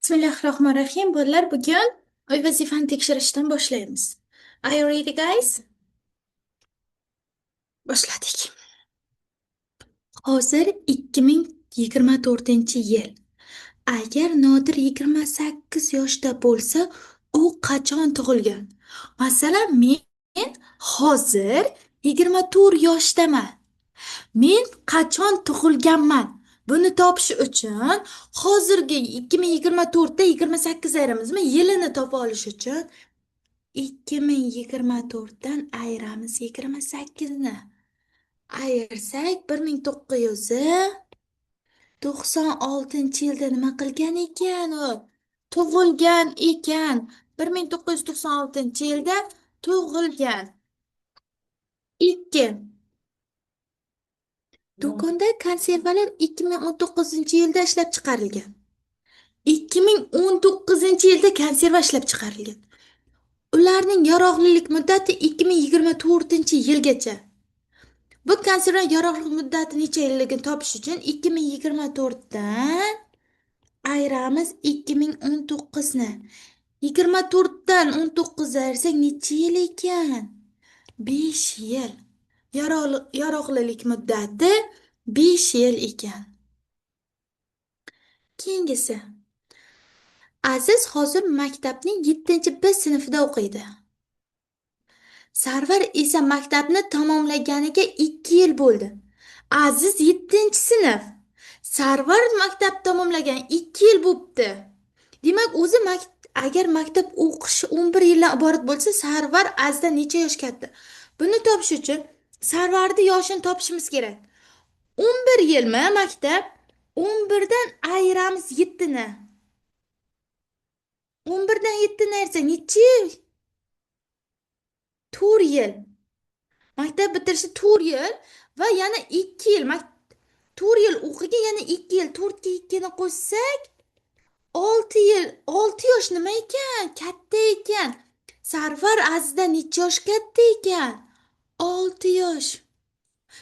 Bismillahirrohmanirrohim. Bolalar, bugun uy vazifani tekshirishdan boshlaymiz. Are you ready, guys? Boshladik. Hozir 2024-yil. Agar Nodir 28 yoshda bo'lsa, u qachon tug'ilgan? Masalan, men hozir 24 yoshdaman. Men qachon tug'ilganman? Buni topish uchun hozirgi 2024 da 28 ayramizmi? Yilini topa olish uchun 2024 dan ayiramiz 28 ni. Ayirsak 1996-yilda nima qilgan ekan u? Tug'ilgan ekan. 1996-yilda tug'ilgan. 2. Do'konda konservalar 2019-yilda ishlab chiqarilgan. 2019-yilda konserva ishlab chiqarilgan. Ularning yaroqlilik muddati 2024-yilgacha. Bu konserva yaroqlilik muddati necha yilligini topish uchun 2024 dan ayiramiz 2019 ni. 24 dan 19 ayirsak necha yil ekan? 5 yil. Yaroqlilik muddati 5 yil ekan. Keyingisi. Aziz hozir maktabning 7-B sinfida o'qiydi. Sarvar esa maktabni tamomlaganiga 2 yil bo'ldi. Aziz 7-sinf. Sarvar maktab tamomlagan 2 yil bo'pti. Demak, o'zi agar maktab o'qishi 11 yildan iborat bo'lsa, Sarvar Azizdan necha yosh katta? Buni topish uchun Sarvarni yoshini topishimiz kerak. 11 yilmi maktab? 11 dan ayiramiz 7 ni. 11 dan 7 ni ayirsak necha yil? 4 yil. Maktab bitirishi 4 yil va yana 2 yil. 4 yil o'qigan, yana 2 yil. 4 ga 2 ni qo'shsak 6 yil. 6 yosh nima ekan? Katta ekan. Sarvar Azizdan necha yosh katta ekan? 6 yosh.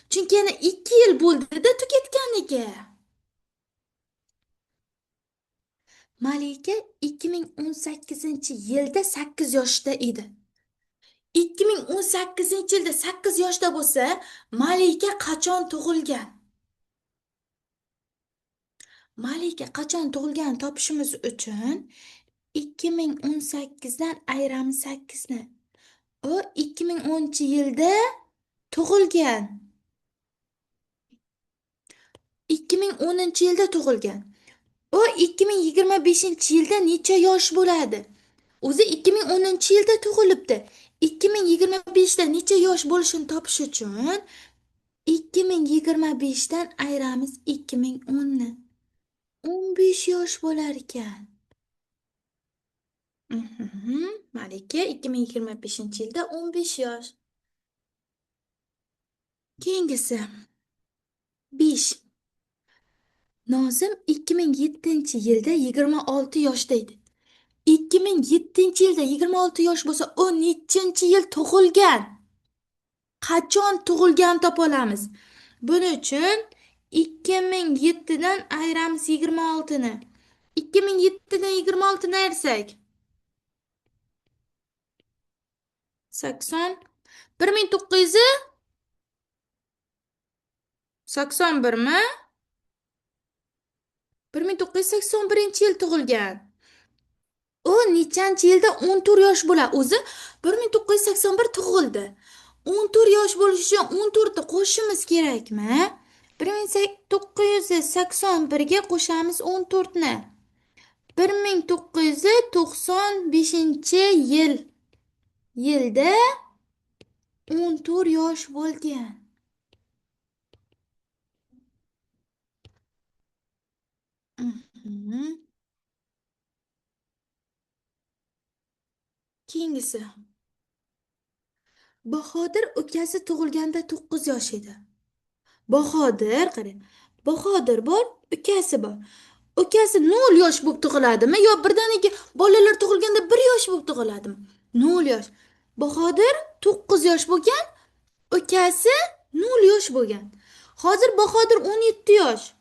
Chunki yana 2 yil bo'ldi-da tugatganiga. Malika 2018-yilda 8 yoshda edi. 2018-yilda 8 yoshda bo'lsa, Malika qachon tug'ilgan? Malika qachon tug'ilganini topishimiz uchun 2018 dan ayiramiz 8 ni. U 2010-yilda tug'ilgan. 2010-yilda tug'ilgan. U 2025-yilda necha yosh bo'ladi? O'zi 2010-yilda tug'ilibdi. 2025 da necha yosh bo'lishini topish uchun 2025 dan ayiramiz 2010 ni. 15 yosh bo'lar ekan. Malika 2025-yilda 15 yosh. Keyingisi 5. Nozim 2007-yilda 26 yoshda edi. 2007-yilda 26 yosh bo'lsa, u nechinchi yil tug'ilgan? Qachon tug'ilgan topa olamiz? Buning uchun 2007 dan ayiramiz 26 ni. 2007 dan 26 ni ayirsak 80 1981 mi? 1981-yil tug'ilgan. U nechanchi yilda 14 yosh bo'ladi? O'zi 1981 tug'ildi. 14 yosh bo'lishi uchun 14 ni qo'shishimiz kerakmi? 1981 ga qo'shamiz 14 ni. 1995-yil yilda 14 yosh bo'lgan. Keyingisi. Bahodir ukasi tug'ilganda 9 yosh edi. Bahodir, qarang. Bahodir bor, ukasi bor. Ukasi 0 yosh bo'lib tug'iladimi yo birdaniga bolalar tug'ilganda 1 yosh bo'lib tug'iladimi? 0 yosh. Bahodir 9 yosh bo'lgan, ukasi 0 yosh bo'lgan. Hozir Bahodir 17 yosh.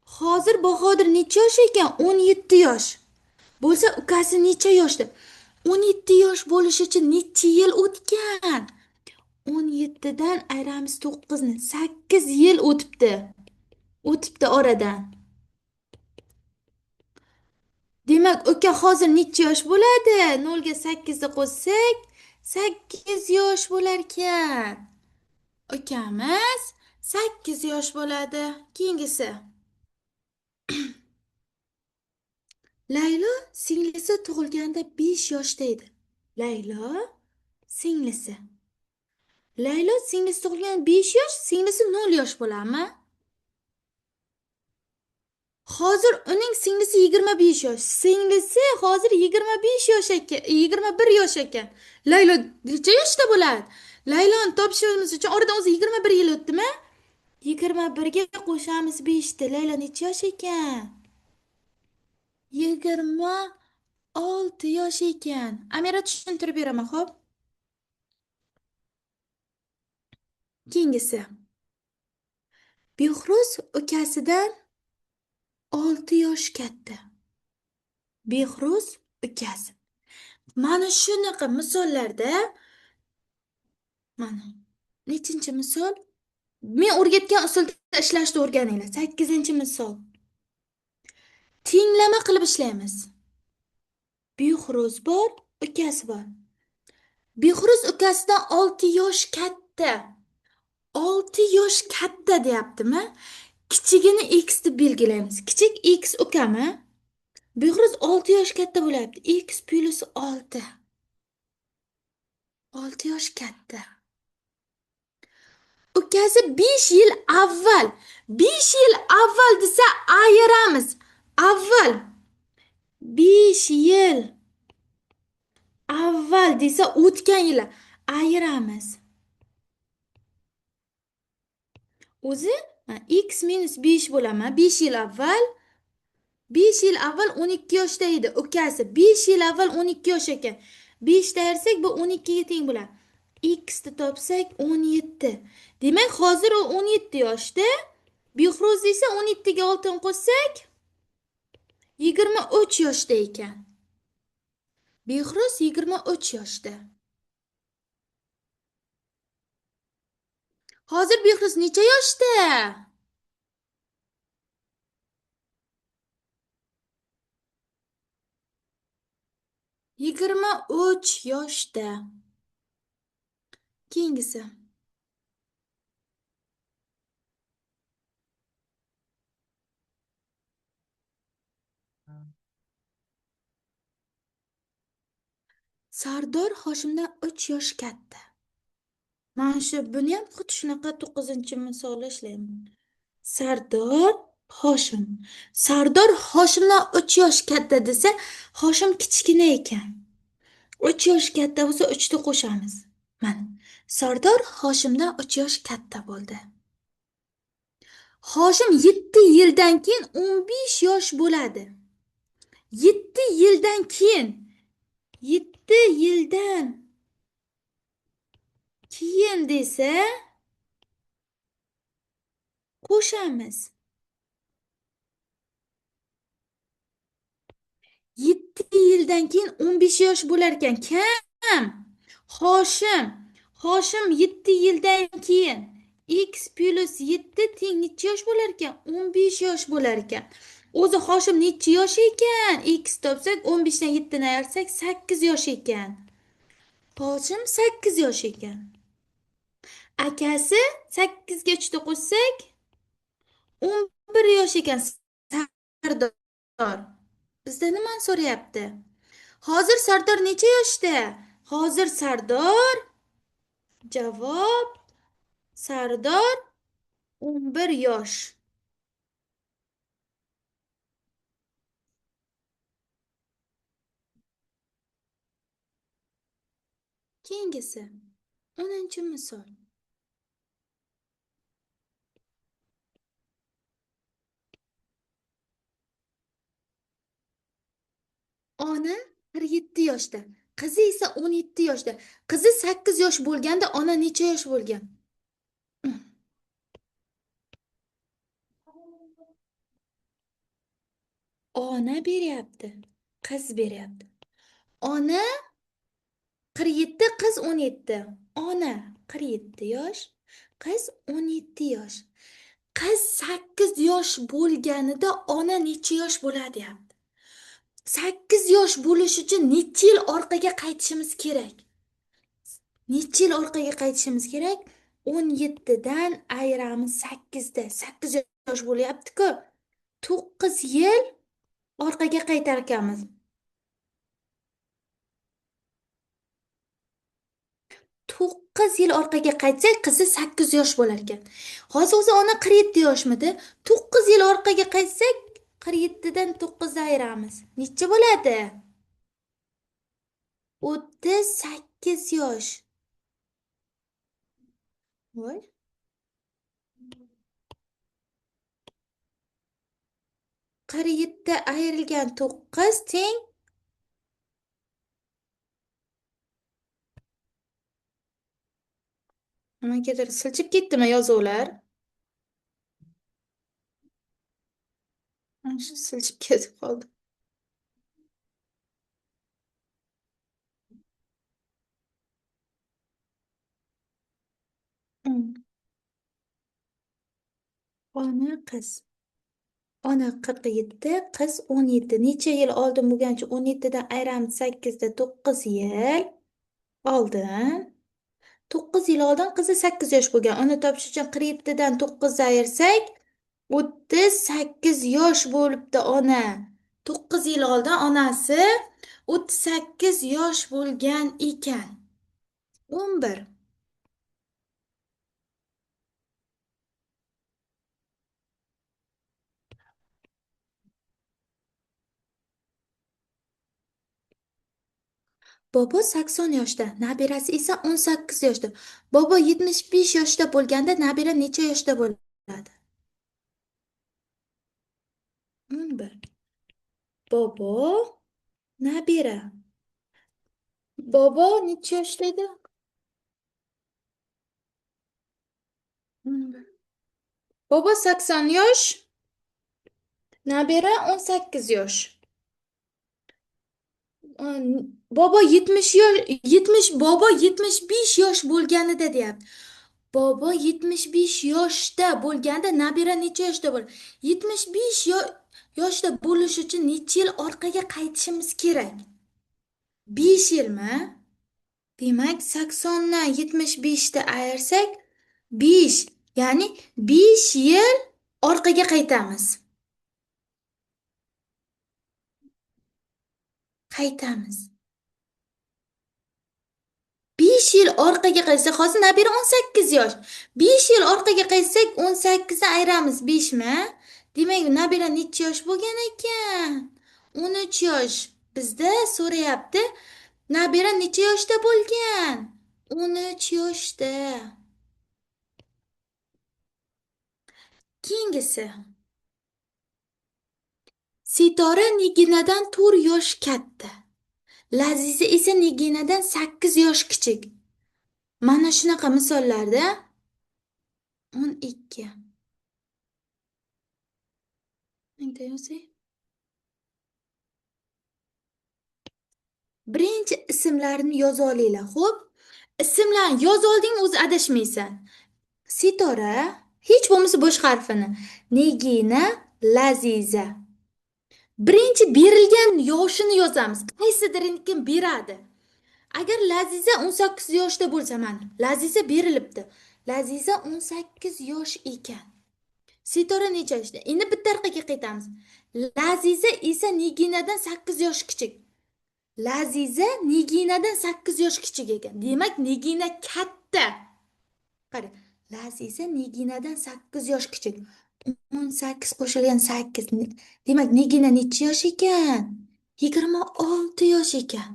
Hozir Bahodir necha yosh ekan? 17 yosh. Bo'lsa ukasi necha yoshda? 17 yosh bo'lishi uchun necha yil o'tgan? 17 dan ayiramiz 9 ni. 8 yil o'tibdi. O'tibdi oradan. Demak, uka hozir necha yosh bo'ladi? 0 ga 8 ni qo'shsak, 8 yosh bo'lar ekan. Ukamiz 8 yosh bo'ladi. Keyingisi. Laylo singlisi tug'ilganda 5 yoshda edi. Laylo singlisi. Laylo singlisi tug'ilganda 5 yosh, singlisi 0 yosh bo'ladimi? Hozir uning singlisi 25 yosh. Singlisi hozir 25 yosh ekan, 21 yosh ekan. Laylo necha yoshda bo'ladi? Layloni topishimiz uchun oradan o'zi 21 yil o'tdimi? 21 ga qo'shamiz 5 ta. Laylo necha yosh ekan? 26 yosh ekan. Amira tushuntirib beraman, xo'p? Keyingisi. Behruz ukasidan 6 yosh katta. Behruz ukasi. Mana shunaqa misollarda mana nechinchi misol? Men o'rgatgan usulda ishlashni o'rganinglar. 8-misol. Tenglama qilib ishlaymiz. Behruz bor, ukasi bor. Behruz ukasidan 6 yosh katta. 6 yosh katta deyaptimi? Kichigini x deb belgilaymiz. Kichik x ukami? Behruz 6 yosh katta bo'lyapti. X plus 6. 6 yosh katta. Ukasi 5 yil avval. 5 yil avval desa ayiramiz. Avval 5 yil avval desa o'tgan yili ayiramiz. O'zi x minus 5 bo'laman. 5 yil avval. 5 yil avval 12 yoshda edi ukasi. 5 yil avval 12 yosh ekan. 5 ta ayirsak bu 12 ga teng bo'ladi. X ni topsak 17. Demak, hozir u 17 yoshda. Behruz esa 17 ga 6 qo'shsak 23 yoshda ekan. Behruz 23 yoshda. Hozir Behruz necha yoshda? 23 yoshda. Keyingisi. Sardor Hoshimdan 3 yosh katta. Mana shu buni ham xuddi shunaqa 9-misolda ishlayman. Sardor Hoshim. Sardor Hoshimdan 3 yosh katta desa, Hoshim kichkina ekan. 3 yosh katta bo'lsa 3 ni qo'shamiz. Mana Sardor Hoshimdan 3 yosh katta bo'ldi. Hoshim 7 yildan keyin 15 yosh bo'ladi. 7 yildan keyin 7 yildan keyin desa qo'shamiz. 7 yildan keyin 15 yosh bo'lar ekan. Kim? Hoshim. Hoshim 7 yildan keyin x plus 7 teng necha yosh bo'lar ekan? 15 yosh bo'lar ekan. O'zi Hoshim necha yosh ekan? X topsak 15 dan 7 ni ayirsak 8 yosh ekan. Hoshim 8 yosh ekan. Akasi 8 ga 3 ni qo'shsak 11 yosh ekan Sardor. Bizda nimani so'rayapti? Hozir Sardor necha yoshda? Hozir Sardor javob Sardor 11 yosh. Keyingisi 10-misol. Ona 47 yoshda, qizi esa 17 yoshda. Qizi 8 yosh bo'lganda ona necha yosh bo'lgan? Ona beryapti, qiz beryapti. Ona 47, qiz 17. Ona 47 yosh, qiz 17 yosh. Qiz 8 yosh bo'lganida ona necha yosh bo'ladi deyapti. 8 yosh bo'lish uchun necha yil orqaga qaytishimiz kerak? Necha yil orqaga qaytishimiz kerak? 17 dan ayiramiz 8 da. 8 yosh bo'lyapti-ku. 9 yil orqaga qaytar ekanmiz. 9 yil orqaga qaytsak, qizi 8 yosh bo'lar ekan. Hozir o'zi ona 47 yoshmidi? 9 yil orqaga qaytsak, 47 dan 9 ayiramiz. Necha bo'ladi? 38 yosh. Voy. 47 ayrilgan 9 teng nimagadir silchib ketdimi yozuvlar? Shu silchib ketib qoldi. Ona qiz. Ona 47, qiz 17. Necha yil oldin bo'lgancha 17 dan ayiramiz 8 da 9 yil oldin. 9 yil oldin qizi 8 yosh bo'lgan. Ona topish uchun 47 dan 9 ayirsak, 38 yosh bo'libdi ona. 9 yil oldin onasi 38 yosh bo'lgan ekan. 11. Bobo 80 yoshda, nabirasi esa 18 yoshda. Bobo 75 yoshda bo'lganda nabira necha yoshda bo'ladi? 11. Bobo, nabira. Bobo necha yoshda edi? 11. Bobo 80 yosh, nabira 18 yosh. Bobo 70 yosh, 70 bobo 75 yosh bo'lganida deyapti. Bobo 75 yoshda bo'lganda nabira necha yoshda bo'ladi? 75 yoshda bo'lish uchun necha yil orqaga qaytishimiz kerak? 5 yilmi? Demak, 80 dan 75 ni ayirsak 5, ya'ni 5 yil orqaga qaytamiz. Qaytamiz. 5 yil orqaga qaytsak, hozir nabira 18 yosh. 5 yil orqaga qaytsak, 18 ni ayiramiz 5 mi? Demak, nabira necha yosh bo'lgan ekan? 13 yosh. Bizda so'rayapti, nabira necha yoshda bo'lgan? 13 yoshda. Keyingisi. Sitora Niginadan 4 yosh katta. Laziza esa Niginadan 8 yosh kichik. Mana shunaqa misollarda 12. Mingta yozay. Birinchi ismlarni yoza olinglar, xo'p? Ismlarni yoza olding, o'zi adashmaysan. Sitora, hech bo'lmasa bosh harfini. Nigina, Laziza. Birinchi berilgan yoshini yozamiz. Qaysidirini kim beradi? Agar Laziza 18 yoshda bo'lsa, mana Laziza berilibdi. Laziza 18 yosh ekan. Sitora necha yoshda? Endi bitta orqaga qaytamiz. Laziza esa Niginadan 8 yosh kichik. Laziza Niginadan 8 yosh kichik ekan. Demak, Nigina katta. Qara, Laziza Niginadan 8 yosh kichik. 18 qo'shilgan 8. Demak, Nigina necha yosh ekan? 26 yosh ekan.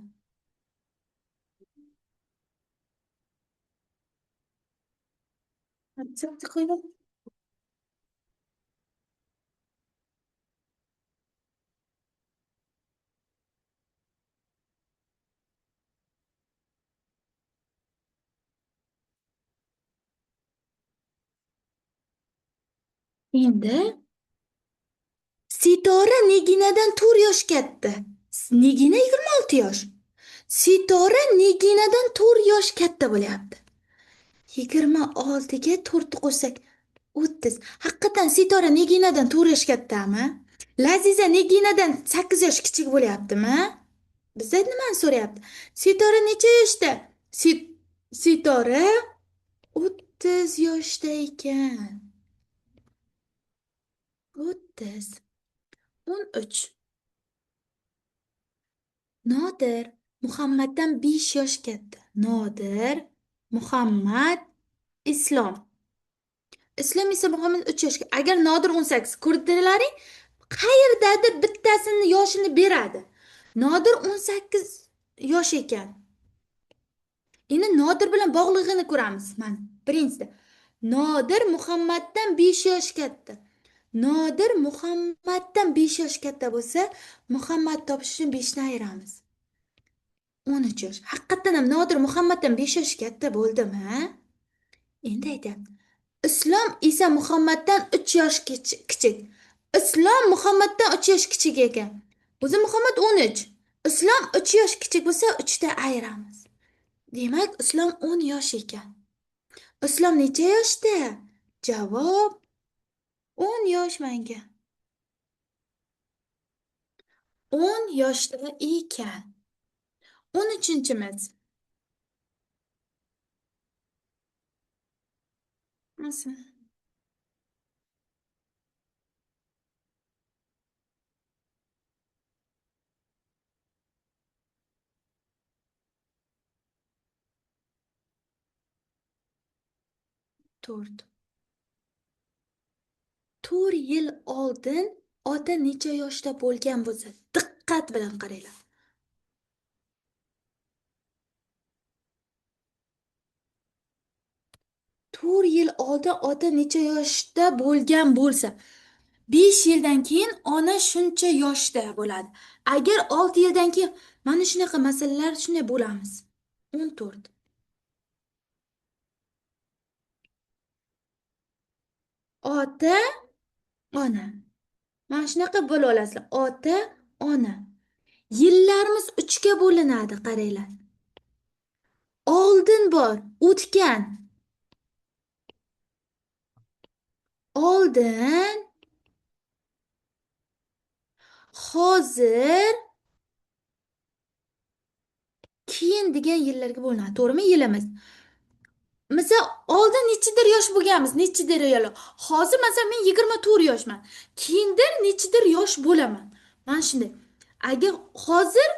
Endi Sitora Sitora Niginadan 4 yosh katta. Nigina 26 yosh. Sitora Niginadan 4 yosh katta bo'lyapti. 26 ga 4 qo'shsak 30. Haqiqatan Sitora Niginadan 4 yosh kattami? Laziza Niginadan 8 yosh kichik bo'lyaptimi? Bizda nimani so'rayapti? Sitora necha yoshda? Sitora 30 yoshda ekan. 30. 13. Nodir Muhammaddan 5 yosh katta. Nodir, Muhammad, Islom. Islom esa Muhammad 3 yoshga. Agar Nodir 18, ko'rdilaring, qayerdadir bittasini yoshini beradi. Nodir 18 yosh ekan. Endi Nodir bilan bog'lig'ini ko'ramiz. Mana birinchisida. Nodir Muhammaddan 5 yosh katta. Nodir Muhammaddan 5 yosh katta bo'lsa, Muhammad topish uchun 5 ni ayiramiz. 13 yosh. Haqiqatan ham Nodir Muhammaddan 5 yosh katta bo'ldimi? Endi aytyapti. Islom esa Muhammaddan 3 yosh kichik. Islom Muhammaddan 3 yosh kichik ekan. O'zi Muhammad 13. Islom 3 yosh kichik bo'lsa, 3 ta ayiramiz. Demak, Islom 10 yosh ekan. Islom necha yoshda? Javob 10 yosh menga. 10 yoshda ekan. 13-chimiz. Nasıl? 4. 4 yil oldin ota necha yoshda bo'lgan bo'lsa, diqqat bilan qaranglar. 4 yil oldin ota necha yoshda bo'lgan bo'lsa, 5 yildan keyin ona shuncha yoshda bo'ladi. Agar 6 yildan keyin mana shunaqa masalalar shunday bo'lamiz. 14. Ota, ona. Mana shunaqa bo'la olasizlar. Ota, ona. Yillarimiz 3 ga bo'linadi, qaranglar. Oldin bor, o'tgan. Oldin, hozir, keyin degan yillarga bo'linadi. To'g'rimi? Yilimiz. Misol, oldin nechidir yosh bo'lganmiz, nechidir yosh. Hozir masalan men 24 yoshman. Keyindir nechidir yosh bo'laman. Mana shunday. Agar hozir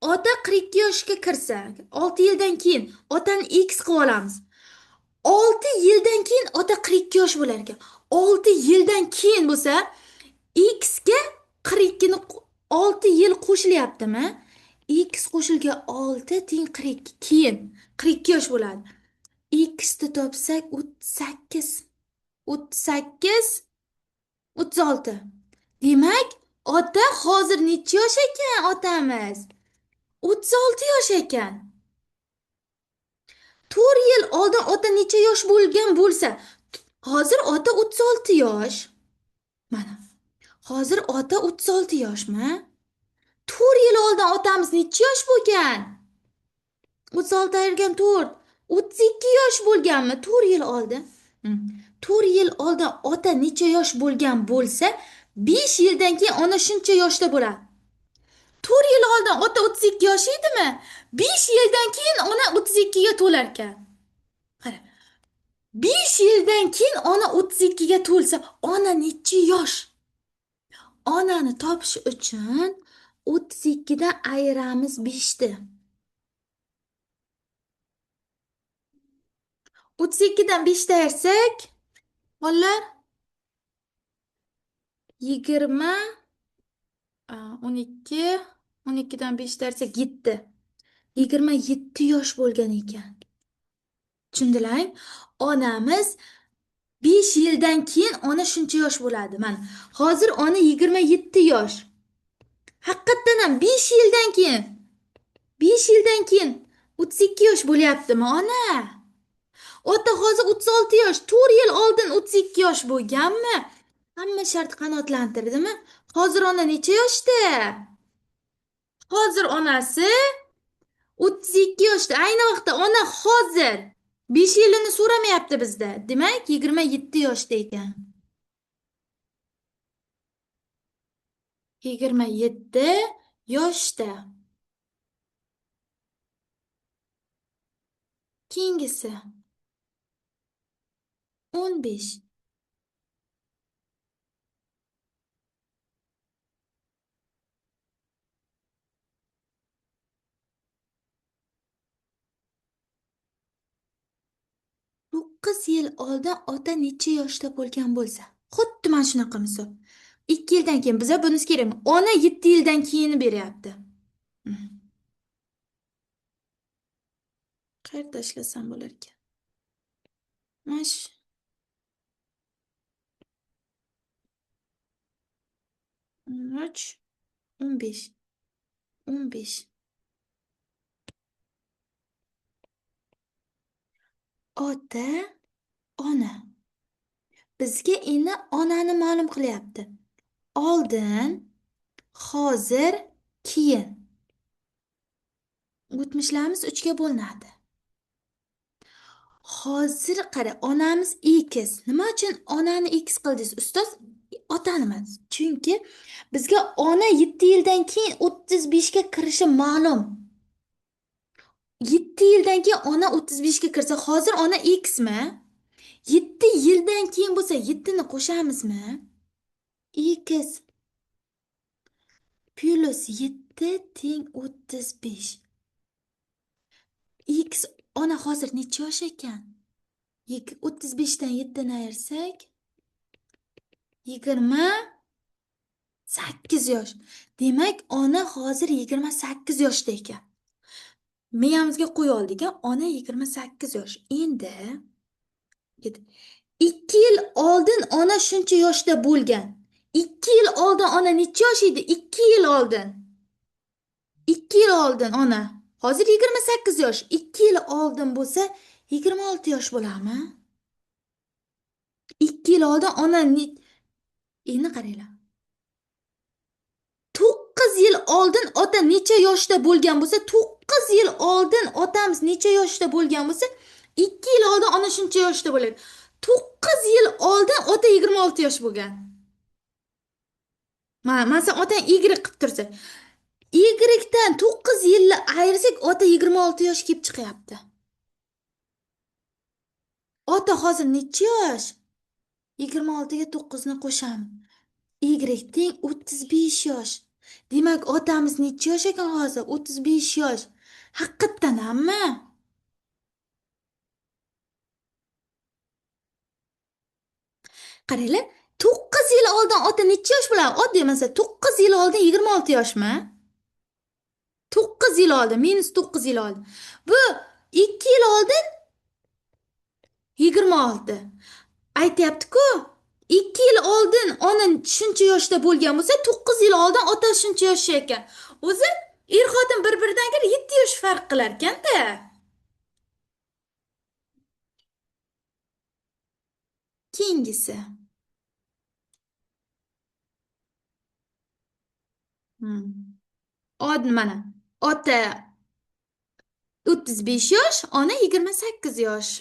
ota 42 yoshga kirsa, 6 yildan keyin otani x qilib olamiz. 6 yildan keyin ota 42 yosh bo'lar ekan. 6 yildan keyin bo'lsa, x ga 42 ni 6 yil qo'shilyaptimi? X qo'shilgan 6 teng 42. Keyin 42 yosh bo'ladi. X ni topsak 38. 38, 36. Demak, ota hozir necha yosh ekan otamiz? 36 yosh ekan. 4 yil oldin ota necha yosh bo'lgan bo'lsa, hozir ota 36 yosh. Mana. Hozir ota 36 yoshmi? 4 yil oldin otamiz necha yosh bo'lgan? 36 ayirgan 4. 32 yosh bo'lganmi? 4 yil oldin. 4 yil oldin ota necha yosh bo'lgan bo'lsa, 5 yildan keyin ona shuncha yoshda bo'ladi. 4 yil oldin ota 32 yosh edimi? 5 yildan keyin ona 32 ga to'lar ekan. Qara. 5 yildan keyin ona 32 ga to'lsa, ona necha yosh? Onani topish uchun 32 dan ayiramiz 5 ni. 32 dan 5 ni ayirsak, bolalar 20, 12, 12 dan 5 ni ayirsak 7. 27 yosh bo'lgan ekan. Tushundilaring? Onamiz 5 yildan keyin ona shuncha yosh bo'ladi. Mana hozir ona 27 yosh. Haqiqatan ham 5 yildan keyin, 5 yildan keyin 32 yosh bo'lyaptimi ona? Ota hozir 36 yosh, 4 yil oldin 32 yosh bo'lganmi? Hamma shart qanoatlantirdimi? Hozir ona necha yoshda? Hozir onasi 32 yoshda. Ayni vaqtda ona hozir 5 yilini so'ramayapti bizda. Demak, 27 yoshda ekan. 27 yoshda. Keyingisi 15. 9 yil oldin ota necha yoshda bo'lgan bo'lsa, xuddi mana shunaqa misol. 2 yildan keyin biza bunisi kerakmi? Ona 7 yildan keyin beryapti. Qayerda ishlasam bo'lar ekan? Mana shu 13, 15, 15. Ota, ona. Bizga endi onani ma'lum qilyapti. Oldin, hozir, keyin. O'tmishlarimiz 3 ga bo'linadi. Hozir qara, onamiz X. Nima uchun onani X qildingiz, ustoz? Otani emas. Chunki bizga ona 7 yildan keyin 35 ga kirishi ma'lum. 7 yildan keyin ona 35 ga kirsa, hozir ona X mi? 7 yildan keyin bo'lsa 7 ni qo'shamizmi? X plus 7 teng 35. X ona hozir necha yosh ekan? 35 dan 7 ni ayirsak 28 yosh. Demak, ona hozir 28 yoshda ekan. Miyamizga qo'ya oldik, ona 28 yosh. Endi 2 yil oldin ona shuncha yoshda bo'lgan. 2 yil oldin ona necha yosh edi? 2 yil oldin. 2 yil oldin ona. Hozir 28 yosh. 2 yil oldin bo'lsa 26 yosh bo'ladimi? 2 yil oldin ona endi qaranglar. 9 yil oldin ota necha yoshda bo'lgan bo'lsa, 9 yil oldin otamiz necha yoshda bo'lgan bo'lsa, 2 yil oldin ona shuncha yoshda bo'ladi. 9 yil oldin ota 26 yosh bo'lgan. Masalan, otang Y qilib tursa, Y dan 9 yilni ayirsak, ota 26 yosh kelib chiqyapti. Ota hozir necha yosh? 26 ga 9 ni qo'shamiz. Y teng 35 yosh. Demak, otamiz necha yosh ekan hozir? 35 yosh. Haqiqatan hammi? Qaranglar, 9 yil oldin ota necha yosh bo'ladi? Oddiy masalan, 9 yil oldin 26 yoshmi? 9 yil oldin, minus 9 yil oldin. Bu 2 yil oldin 26. Aytyapti-ku, 2 yil oldin ona shuncha yoshda bo'lgan bo'lsa, 9 yil oldin ota shuncha yoshda ekan. O'zi er-xotin bir-biridan ko'ra 7 yosh farq qilar ekan-da. Keyingisi. Mana ota 35 yosh, ona 28 yosh.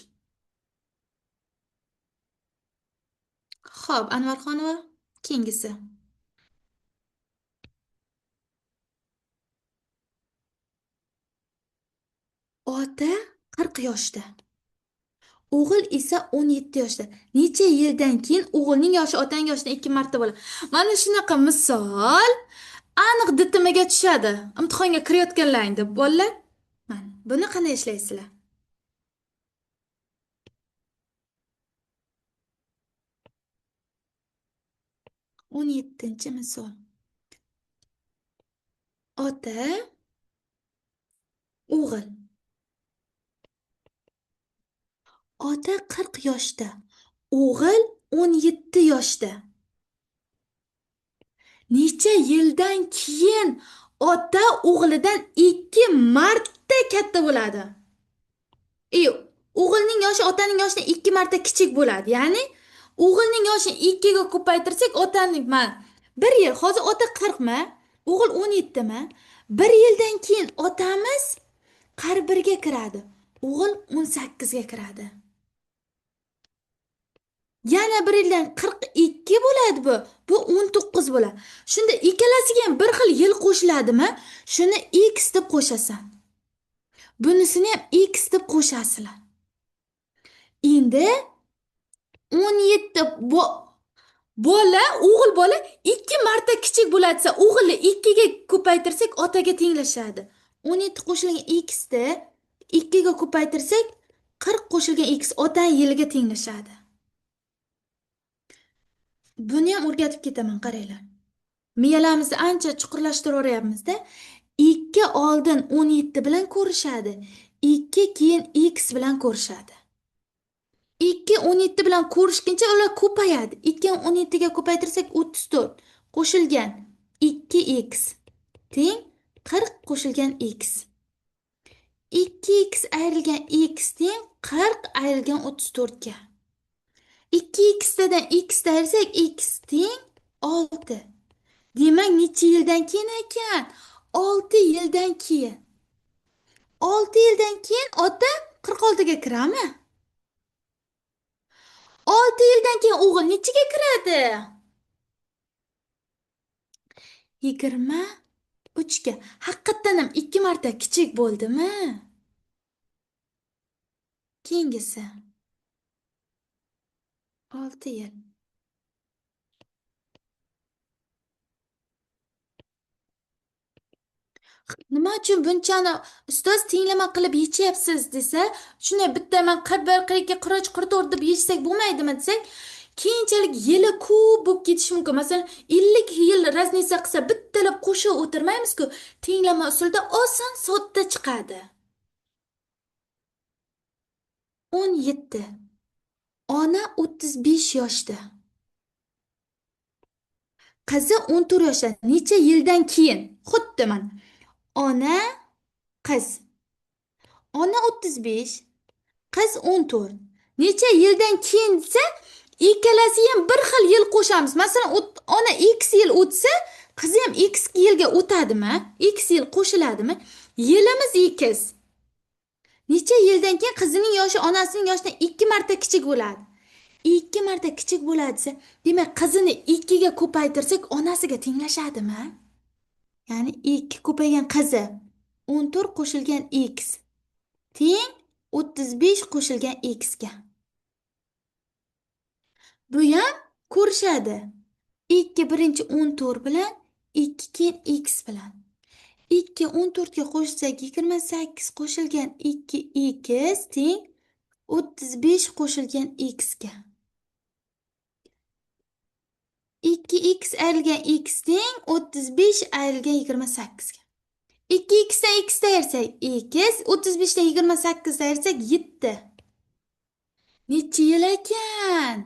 Xo'p, Anvarxonova, keyingisi. Ota 40 yoshda. O'g'il esa 17 yoshda. Necha yildan keyin o'g'ilning yoshi otaning yoshidan 2 marta bo'ladi? Mana shunaqa misol aniq DTMga tushadi. Imtihonga kirayotganlaringda bolalar, mana buni qanday ishlaysizlar? 17-misol. Ota, o'g'il. Ota 40 yoshda, o'g'il 17 yoshda. Necha yildan keyin ota o'g'lidan 2 marta katta bo'ladi? O'g'ilning yoshi otaning yoshidan 2 marta kichik bo'ladi. Ya'ni O'g'ilning yoshini 2 ga ko'paytirsak, otaning mana 1 yil, hozir ota 40 mi? O'g'il 17 mi? 1 yildan keyin otamiz 41 ga kiradi. O'g'il 18 ga kiradi. Yana 1 yildan 42 bo'ladi bu. Bu 19 bo'ladi. Shunda ikkalasiga ham bir xil yil qo'shiladimi? Shuni x deb qo'shasan. Bunisini ham x deb qo'shasizlar. Endi 17 bola, o'g'il bola 2 marta kichik bo'ladi. O'g'ilni 2 ga ko'paytirsak, otaga tenglashadi. 17 qo'shilgan x ni 2 ga ko'paytirsak, 40 qo'shilgan x ota yiliga tenglashadi. Buni ham o'rgatib ketaman, qaranglar. Miyalarimizni ancha chuqurlashtiryapmiz-da. 2 oldin 17 bilan ko'rishadi. 2 keyin x bilan ko'rishadi. 2 17 bilan ko'rishguncha ular ko'payadi. 2 17 ga ko'paytirsak 34 qo'shilgan 2x teng 40 qo'shilgan x. 2x ayrilgan x teng 40 ayrilgan 34 ga. 2x dan x ayirsak x teng 6. Demak, necha yildan keyin ekan? 6 yildan keyin. 6 yildan keyin ota 46 ga kirami? 6 yildan keyin o'g'il nechaga kiradi? 23 ga. Haqiqatan ham 2 marta kichik bo'ldimi? Keyingisi. 6 yil. Nima uchun bunchani ustoz tenglama qilib yechyapsiz desa, shunday bitta man 41, 42, 43, 44 deb yechsak bo'lmaydimi desak, keyinchalik yili ko'p bo'lib ketishi mumkin. Masalan, 50 yil raznisa qilsa bittalab qo'shib o'tirmaymiz-ku. Tenglama usulida oson sodda chiqadi. 17. Ona 35 yoshda. Qizi 14 yoshda. Necha yildan keyin? Xuddi mana. Ona, qiz. Ona 35, qiz 14. Necha yildan keyin desa, ikkalasi ham bir xil yil qo'shamiz. Masalan, ona x yil o'tsa, qizi ham x yilga o'tadimi? X yil qo'shiladimi? Yilimiz x. Necha yildan keyin qizining yoshi onasining yoshidan 2 marta kichik bo'ladi. 2 marta kichik bo'ladi desa, demak, qizini 2 ga ko'paytirsak, onasiga tenglashadimi? Ya'ni 2 ko'paygan qizi 14 qo'shilgan x teng 35 qo'shilgan x ga. Bu ham ko'rishadi. 2 birinchi 14 bilan, 2 keyin x bilan. 2 14 ga qo'shsak 28 qo'shilgan 2x teng 35 qo'shilgan x ga. 2x ayrilgan x teng 35 ayrilgan 28 ga. 2x dan x ayirsak x, 35 dan 28 ayirsak 7. Necha yil ekan?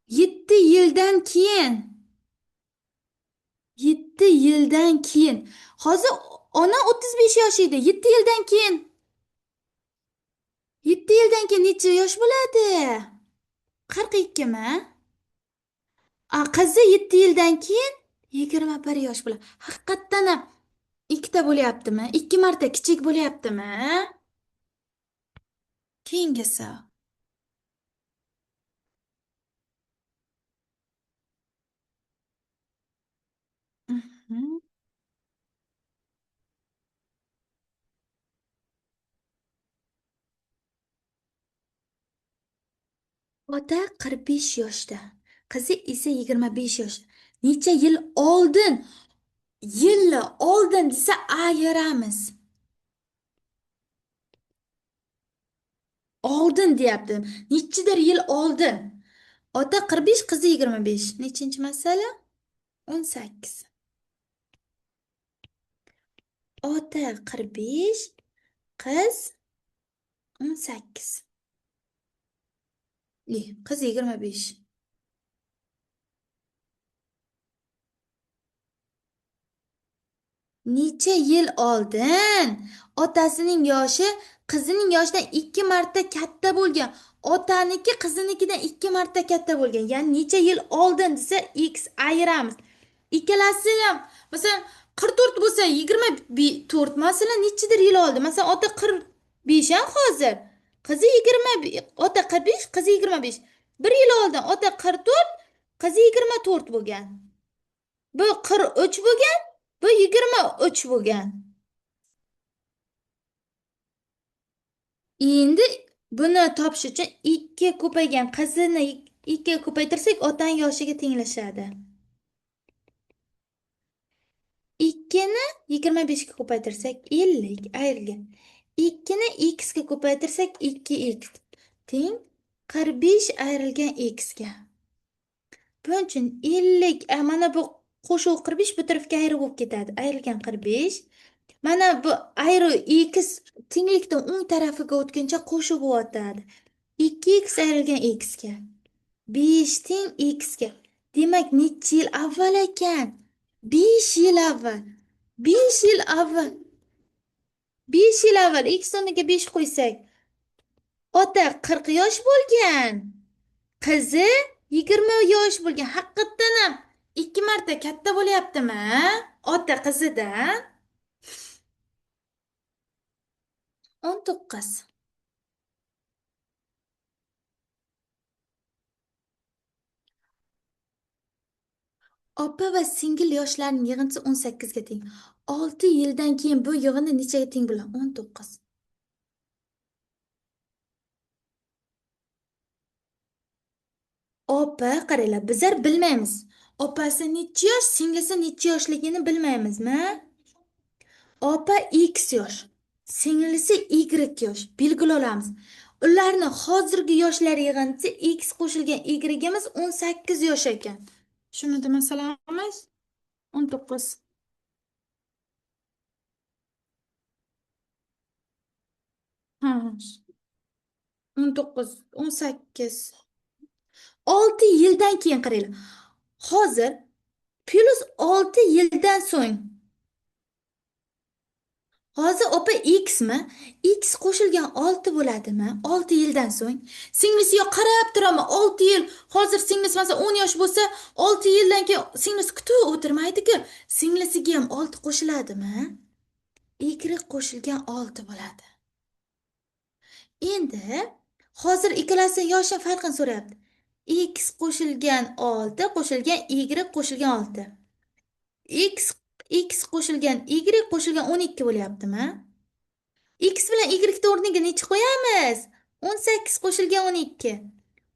7 yildan keyin. 7 yildan keyin. Hozir ona 35 yosh edi. 7 yildan keyin. 7 yildan keyin necha yosh bo'ladi? 42 mi? Qizi 7 yildan keyin 21 yosh bo'ladi. Haqiqatan ham ikkita bo'lyaptimi? 2 marta kichik bo'lyaptimi? Keyingisi. Ota 45 yoshda, qizi esa 25 yoshda. Necha yil oldin? Yilni oldin desa ayiramiz. Oldin deyapti. Nechidir yil oldin. Ota 45, qizi 25. Nechinchi masala? 18. Ota 45, qiz 18. Qiz 25. Necha yil oldin otasining yoshi qizining yoshidan 2 marta katta bo'lgan. Otaniki qizinikidan 2 marta katta bo'lgan. Ya'ni necha yil oldin desa x ayiramiz. Ikkalasi ham masalan 44 bo'lsa 24, masalan nechidir yil oldin. Masalan ota 45 ham hozir. Qizi 20, ota 45, qizi 25. 1 yil oldin ota 44, qizi 24 bo'lgan. Bu 43 bo'lgan, bu 23 bo'lgan. Endi buni topish uchun 2 ko'paygan qizini 2 ko'paytirsak otaning yoshiga tenglashadi. 2 ni 25 ga ko'paytirsak 50 ayrilgan. 2 ni x ga ko'paytirsak 2x teng 45 ayrilgan x ga. Buning uchun 50, mana bu qo'shuv 45 bu tarafga ayirib bo'lib ketadi. Ayrilgan 45. Mana bu ayru x tenglikdan o'ng tarafiga o'tgancha qo'shuv bo'lyotadi. 2x ayrilgan x ga. 5 teng x ga. Demak, necha yil avval ekan? 5 yil avval. 5 yil avval. 5 yil avval x o'rniga 5 qo'ysak, ota 40 yosh bo'lgan. Qizi 20 yosh bo'lgan. Haqiqatan ham 2 marta katta bo'lyaptimi? Ota qizidan. 19. Opa va singil yoshlarining yig'indisi 18 ga teng. 6 yildan keyin bu yig'indi nechaga teng bo'ladi? 19. Opa, qaranglar, bizlar bilmaymiz. Opasi necha yosh, singlisi necha yoshligini bilmaymizmi? Opa X yosh, singlisi Y yosh. Belgilab olamiz. Ularni hozirgi yoshlari yig'indisi X qo'shilgan Y-imiz 18 yosh ekan. Shuni da masalamiz 19. Ha. 19, 18. 6 yildan keyin qaranglar. Hozir plus 6 yildan so'ng. Hozir opa X mi? X qo'shilgan 6 bo'ladimi? 6 yildan so'ng. Singlisi yo qarab turaman 6 yil. Hozir singlisi masalan 10 yosh bo'lsa, 6 yildan keyin singlisi kutib o'tirmaydi-ku. Singlisiga ham 6 qo'shiladimi? Y qo'shilgan 6 bo'ladi. Endi hozir ikkalasining yoshi farqini so'rayapti. X qo'shilgan 6 qo'shilgan Y qo'shilgan 6. X qo'shilgan Y qo'shilgan 12 bo'lyaptimi? X bilan Y ni o'rniga necha qo'yamiz? 18 qo'shilgan 12.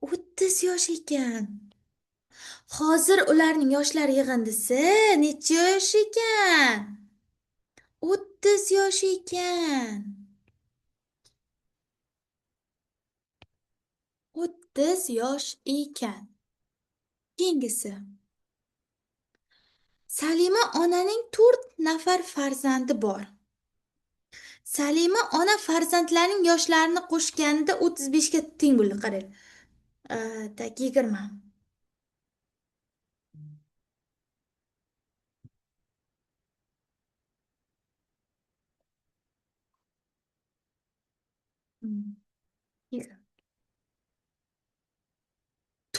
30 yosh ekan. Hozir ularning yoshlari yig'indisi necha yosh ekan? 30 yosh ekan. 30 yosh ekan. Keyingisi. Salima onaning 4 nafar farzandi bor. Salima ona farzandlarining yoshlarini qo'shganida 35 ga teng bo'ldi. Qarang. Tak 20.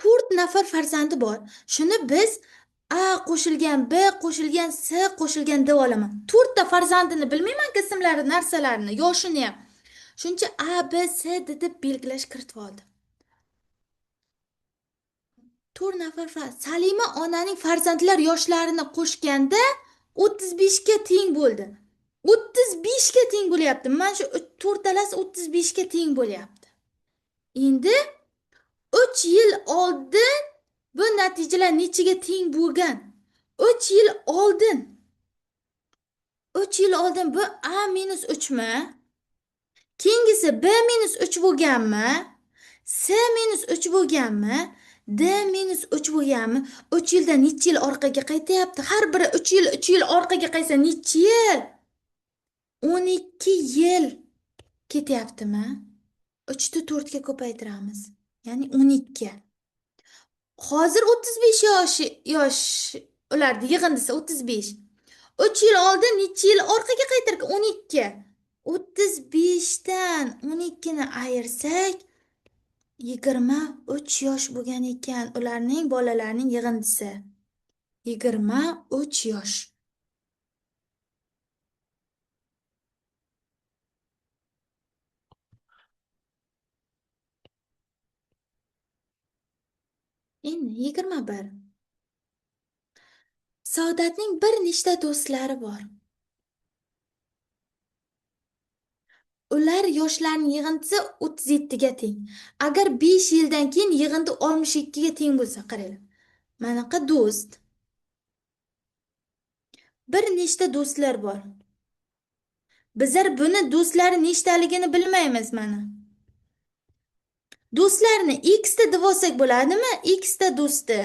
4 nafar farzandi bor. Shuni biz A qo'shilgan B qo'shilgan S qo'shilgan D olaman. 4 ta farzandini bilmayman ismlari, narsalarini, yoshini ham. Shuncha A, B, C, D deb belgilash kiritib oldim. 4 nafar Salima onaning farzandlar yoshlarini qo'shganda 35 ga teng bo'ldi. 35 ga teng bo'lyapti. Mana shu to'rtalasi 35 ga teng bo'lyapti. Endi 3 yil oldin bu natijalar nechaga teng bo'lgan? 3 yil oldin. 3 yil oldin bu A minus 3 mi? Keyingisi B minus 3 bo'lganmi? C minus 3 bo'lganmi? D minus 3 bo'lganmi? 3 yilda necha yil orqaga qaytyapti? Har biri 3 yil, 3 yil orqaga qaytsa necha yil? 12 yil ketyaptimi? 3 ni 4 ga ko'paytiramiz. Ya'ni 12. Hozir 35 yosh ularni yig'indisi 35. 3 yil oldin necha yil orqaga qaytargan? 12. 35 dan 12 ni ayirsak 23 yosh bo'lgan ekan ularning bolalarining yig'indisi. 23 yosh. Endi 21. Saodatning bir nechta do'stlari bor. Ular yoshlarning yig'indisi 37 ga teng. Agar 5 yildan keyin yig'indi 62 ga teng bo'lsa, qaranglar. Manaqa do'st. Bir nechta do'stlar bor. Bizlar buni do'stlari nechtaligini bilmaymiz mana. Do'stlarni x ta deb olsak bo'ladimi? X ta do'sti.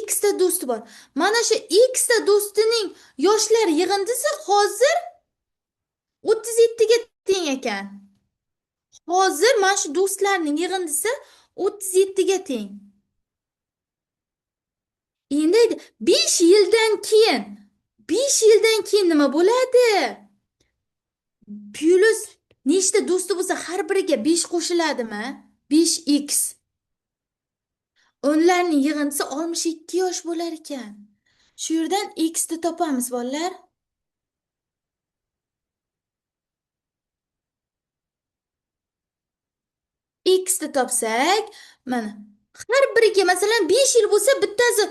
X ta do'sti bor. Mana shu X ta do'stining yoshlar yig'indisi hozir 37 ga teng ekan. Hozir mana shu do'stlarning yig'indisi 37 ga teng. Endi 5 yildan keyin, 5 yildan keyin nima bo'ladi? Plus nechta do'sti bo'lsa har biriga 5 qo'shiladimi? 5x. Ularning yig'indisi 62 yosh bo'lar ekan. Shu yerdan x ni topamiz bolalar. X ni topsak, mana har biriga masalan 5 yil bo'lsa bittasi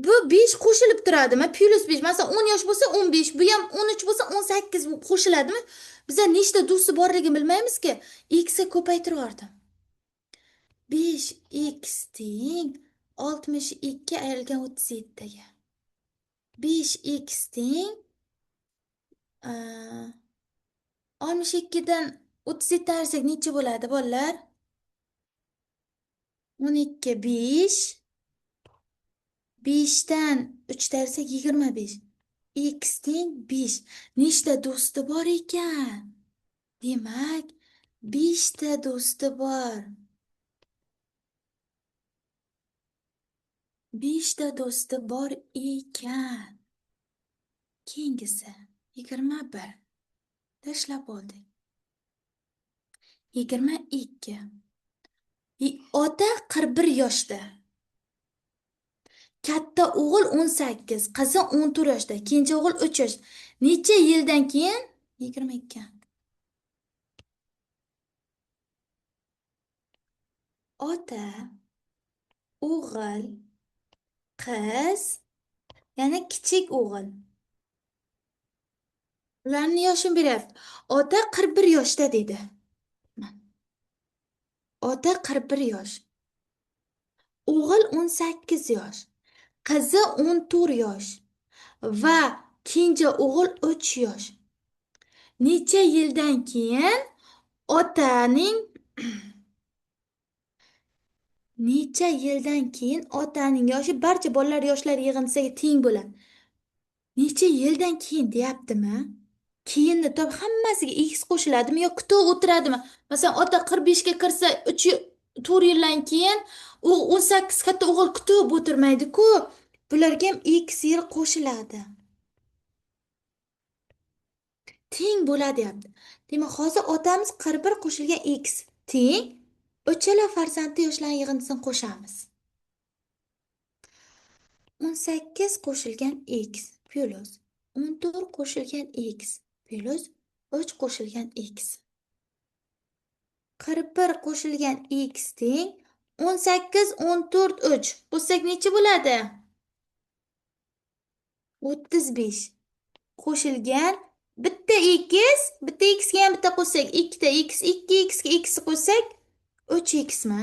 bu 5 qo'shilib turadimi? Plus 5. Masalan 10 yosh bo'lsa 15, bu ham 13 bo'lsa 18 qo'shiladimi? Bizlar nechta do'sti borligini bilmaymizki. X ga ko'paytirib yubordim. 5x teng 62 ayrilgan 37 ga. 5x teng 62 dan 37 ayirsak necha bo'ladi bolalar? 12 5. 5 dan 3 ayirsak 25. X teng 5. Nechta do'sti bor ekan? Demak, 5 ta do'sti bor. 5 ta do'sti bor ekan. Keyingisi 21. Tashlab oldik. 22. Ota 41 yoshda. Katta o'g'il 18, qizi 14 yoshda, kenja o'g'il 3 yoshda. Necha yildan keyin? 22. Ota, o'g'il, qiz, yana kichik o'g'il. Ularning yoshini beryapti. Ota 41 yoshda dedi. Ota 41 yosh. O'g'il 18 yosh. Qizi 14 yosh va kenja o'g'il 3 yosh. Necha yildan keyin otaning necha yildan keyin otaning yoshi barcha bolalar yoshlari yig'indisiga teng bo'ladi? Necha yildan keyin deyaptimi? Keyinni top hammasiga x qo'shiladimi yo kutib o'tiradimi? Masalan, ota 45 ga kirsa 3 4 yildan keyin u 18 katta o'g'il kutib o'tirmaydi-ku. Bularga ham x yil qo'shiladi. Teng bo'ladi deyapti. Demak, hozir otamiz 41 qo'shilgan x teng uchala farzandli yoshlarning yig'indisini qo'shamiz. 18 qo'shilgan x plus 14 qo'shilgan x plus 3 qo'shilgan x. 41 qo'shilgan x teng 18, 14, 3. Qo'shsak necha bo'ladi? 35 qo'shilgan bitta x, bitta x ga ham bitta qo'shsak, ikkita x, ikki x ga x qo'shsak 3x mi?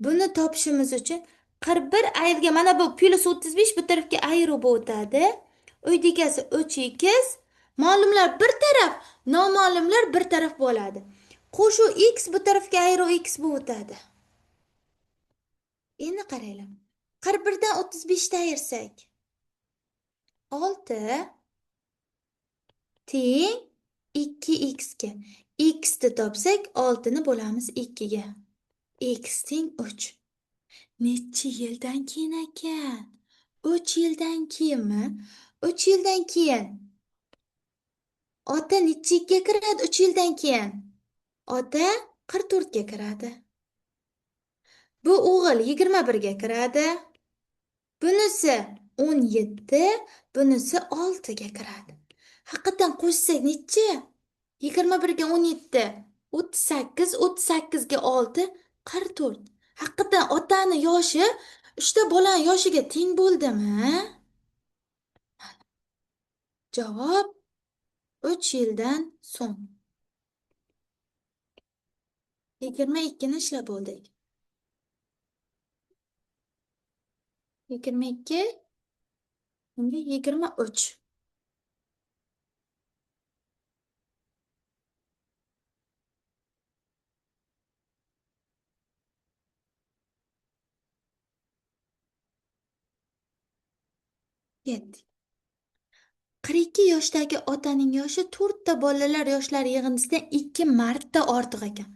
Buni topishimiz uchun 41 ayirgan mana bu plus 35 bu tarafga ayirib o'tadi. Uydagisi 3x, ma'lumlar bir taraf, noma'lumlar bir taraf bo'ladi. Qo'shuv x bu tarafga ayirib x bu o'tadi. Endi qaranglar. 41 dan 35 ni ayirsak 6 teng 2x ga. X ni topsak 6 ni bo'lamiz 2 ga. X teng 3. Necha yildan keyin ekan? 3 yildan keyinmi? 3 yildan keyin ota nechiga kiradi 3 yildan keyin? Ota 44 ga kiradi. Bu o'g'il 21 ga kiradi. Bunisi 17, bunisi 6 ga kiradi. Haqiqatan qo'shsak nechi? 21 ga 17, 38, 38 ga 6, 44. Haqiqatan otani yoshi 3 ta bolani yoshiga teng bo'ldimi? Javob 3 yildan so'ng. 22 ni ishlab bo'ldik. 22, endi 23. Ketdik. 42 yoshdagi otaning yoshi 4 ta bolalar yoshlari yig'indisidan 2 marta ortiq ekan.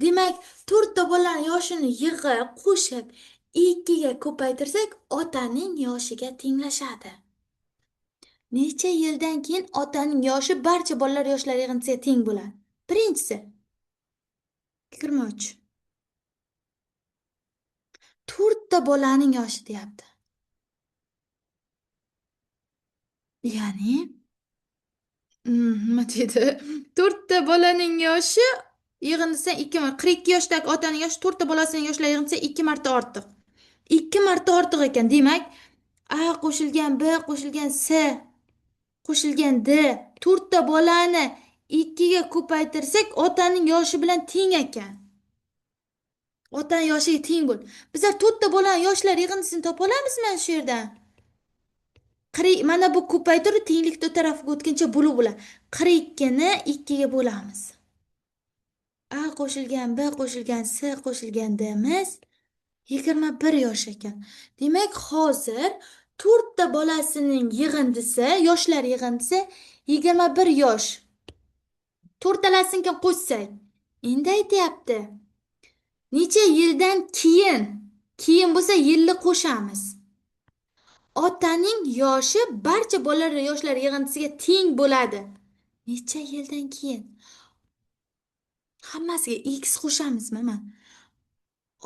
Demak, 4 ta bolaning yoshini yig'ib, qo'shib 2 ga ko'paytirsak, otaning yoshiga tenglashadi. Necha yildan keyin otaning yoshi barcha bolalar yoshlari yig'indisiga teng bo'ladi? Birinchisi 23. 4 ta bolaning yoshi deyapti. Ya'ni nima deydi? 4 ta bolaning yoshi yig'indisidan 2 marta, 42 yoshdagi otaning yoshi 4 ta bolasining yoshlari yig'indisidan 2 marta ortiq. 2 marta ortiq ekan. Demak, A qo'shilgan B qo'shilgan C qo'shilgan D 4 ta bolani 2 ga ko'paytirsak, otaning yoshi bilan teng ekan. Otaning yoshiga teng bo'l. Bizlar 4 ta bolaning yoshlari yig'indisini topa olamizmi shu yerdan? Mana bu ko'paytirib tenglikni u tarafga o'tgancha bo'lib bo'ladi. 42 ni 2 ga bo'lamiz. A qo'shilgan B qo'shilgan C qo'shilgan D'miz 21 yosh ekan. Demak, hozir 4 ta bolasining yig'indisi, yoshlar yig'indisi 21 yosh. To'rtalasini qo'shsak, endi aytyapti. Necha yildan keyin? Keyin bo'lsa yilni qo'shamiz. Otaning yoshi barcha bolalar yoshlar yig'indisiga teng bo'ladi. Necha yildan keyin? Hammasiga x qo'shamizmi? Mana.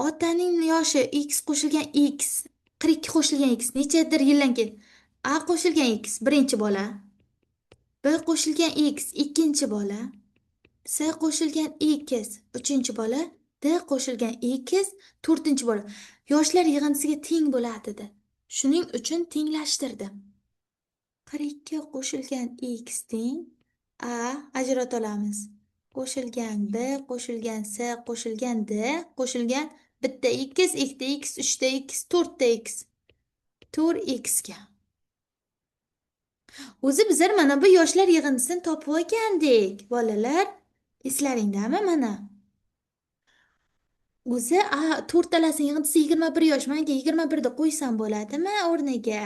Otaning yoshi x qo'shilgan x, 42 qo'shilgan x nechadir yildan keyin A qo'shilgan x birinchi bola, B qo'shilgan x ikkinchi bola, C qo'shilgan x uchinchi bola, D qo'shilgan x to'rtinchi bola. Yoshlar yig'indisiga teng bo'ladi dedi. Shuning uchun tenglashtirdim. 42 qo'shilgan x teng A ajrata olamiz. Qo'shilgan B qo'shilgan C qo'shilgan D qo'shilgan bitta x, ikkita x, uchta x, to'rtta x. 4x ga. O'zi bizlar mana bu yoshlar yig'indisini topib olgandik, bolalar. Eslaringdami mana? O'zi A to'rtalasining yig'indisi 21 yosh. Menga 21 ni qo'ysam bo'ladimi o'rniga?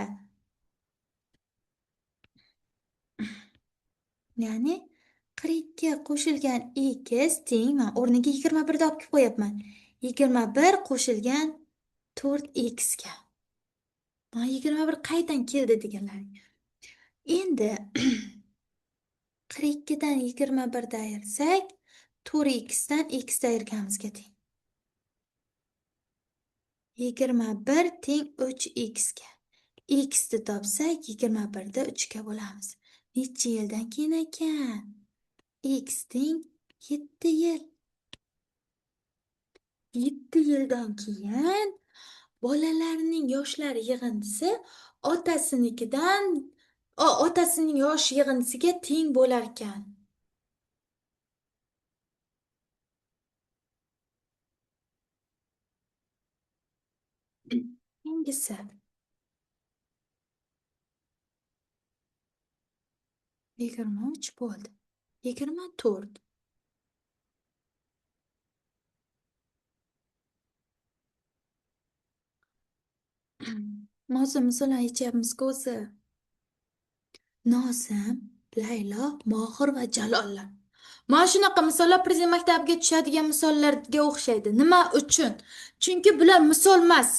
Ya'ni 42 qo'shilgan x teng, men o'rniga 21 ni olib kelib qo'yapman. 21 qo'shilgan 4x ga. Mana 21 qaydan keldi deganlaring. Endi 42 dan 21 ni ayirsak, 4x dan x ni ayirganimizga teng. 21 teng 3x ga. X ni topsak, 21 ni 3 ga bo'lamiz. Necha yildan keyin ekan? X teng 7 yil. 7 yildan keyin bolalarning yoshlari yig'indisi otasining yosh yig'indisiga teng bo'lar ekan. Keyingisi. 23 bo'ldi. 24. Hozir misollar aytyapmiz-ku o'zi. Nozim, Laylo, Mohir va Jalollar. Mana shunaqa misollar prezident maktabiga tushadigan misollarga o'xshaydi. Nima uchun? Chunki bular misol emas.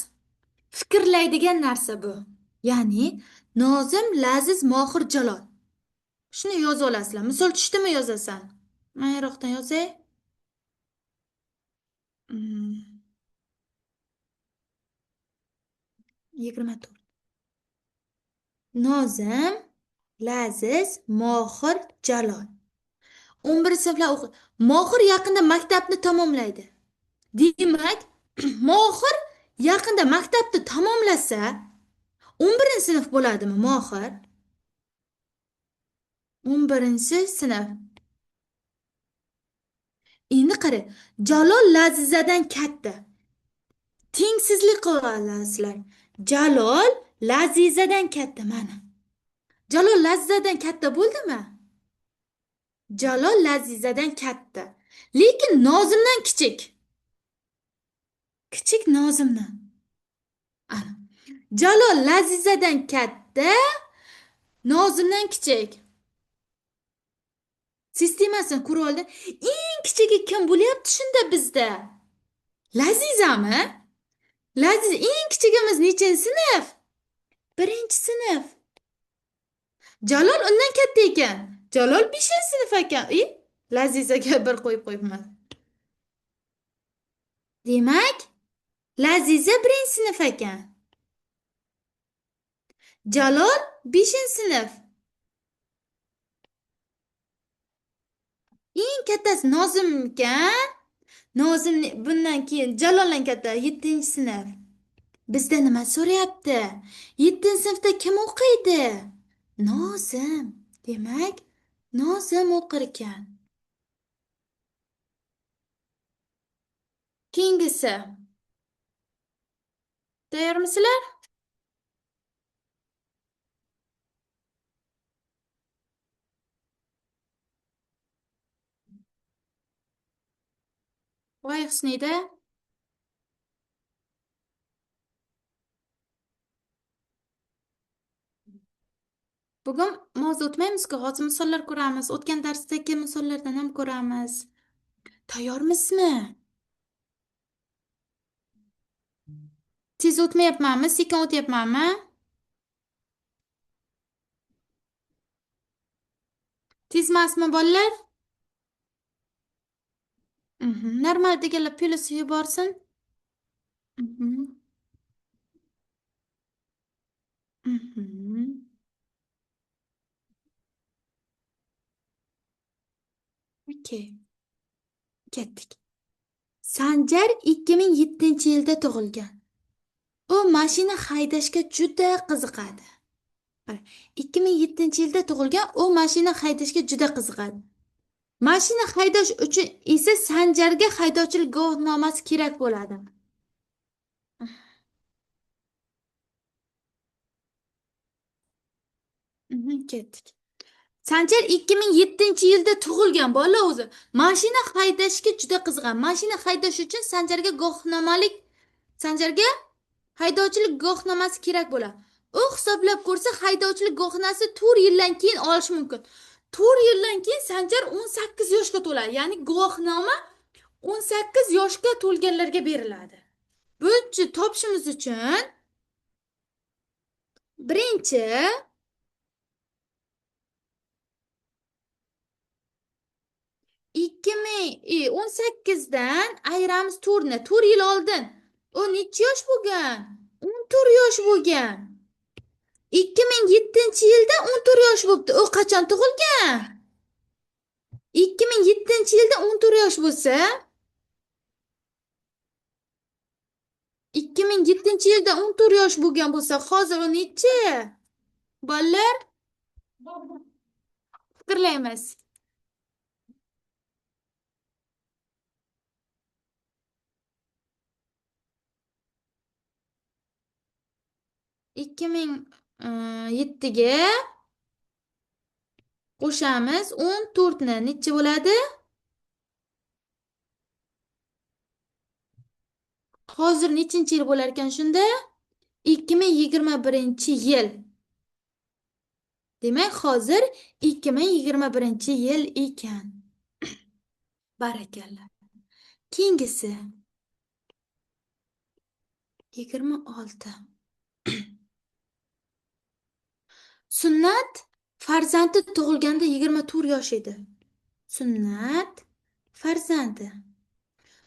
Fikrlaydigan narsa bu. Ya'ni Nozim, Laziz, Mohir, Jalol. Shuni yozib olasizlar. Misol tushdimi yozasan? Men yiroqdan yozay. 24. Nozim, Laziz, Mohir, Jalol. 11 sinflar o'qi. Mohir yaqinda maktabni tamomlaydi. Demak, Mohir yaqinda maktabni tamomlasa, 11-sinf bo'ladimi Mohir? 11-sinf. Endi qarang, Jalol Lazizadan katta. Tengsizlik qilasizlar. Jalol Lazizadan katta mana. Jalol Lazizadan katta bo'ldimi? Jalol Lazizadan katta. Lekin Nozimdan kichik. Kichik Nozimdan. Ana. Jalol Lazizadan katta, Nozimdan kichik. Sistemasini ko'rib oldi. Eng kichigi kim bo'lyapti shunda bizda? Lazizami? Laziz eng kichigimiz nechinchi sinf? 1-sinf. Jalol undan katta ekan. Jalol 5-sinf ekan. Lazizaga bir qo'yib qo'yibman. Demak, Laziza 1-sinf ekan. Jalol 5-sinf. Eng kattasi Nozim ekan. Nozim bundan keyin Jaloldan katta 7-sinf. Bizda nima so'rayapti? 7-sinfda kim o'qiydi? Nozim. Demak, Nozim o'qir ekan. Keyingisi. Tayyormisizlar? Voy Husnida. Bugun mavzu o'tmaymiz-ku, hozir misollar ko'ramiz. O'tgan darsdagi misollardan ham ko'ramiz. Tayyormisizmi? Tez o'tmayapmanmi, sekin o'tyapmanmi? Tez emasmi bolalar? Normal deganlar plyus yuborsin. Okey. Ketdik. Sanjar 2007-yilda tug'ilgan. U mashina haydashga juda qiziqadi. 2007-yilda tug'ilgan, u mashina haydashga juda qiziqadi. Mashina haydash uchun esa Sanjarga haydovchilik guvohnomasi kerak bo'ladi. Ketdik. Sanjar 2007-yilda tug'ilgan bola o'zi. Mashina haydashga juda qiziqadi. Mashina haydash uchun Sanjarga guvohnomalik, Sanjarga haydovchilik guvohnomasi kerak bo'ladi. U hisoblab ko'rsa, haydovchilik guvohnomasi 4 yildan keyin olish mumkin. 4 yildan keyin Sanjar 18 yoshga to'ladi. Ya'ni guvohnoma 18 yoshga to'lganlarga beriladi. Buni topishimiz uchun birinchi ikki ming o'n sakkizdan ayiramiz to'rtni. 4 yil oldin. U necha yosh bo'lgan? 14 yosh bo'lgan. 2007-yilda 14 yosh bo'libdi. U qachon tug'ilgan? 2007-yilda 14 yosh bo'lsa, 2007-yilda 14 yosh bo'lgan bo'lsa, hozir u necha? Bolalar, fikrlaymiz. Ikki ming yettiga qo'shamiz 14ni, necha bo'ladi? Hozir nechinchi yil bo'lar ekan shunda? 2021-yil. Demak, hozir 2021-yil ekan. Barakalla. Keyingisi 26. Sunnat farzandi tug'ilganda 24 yosh edi. Sunnat farzandi.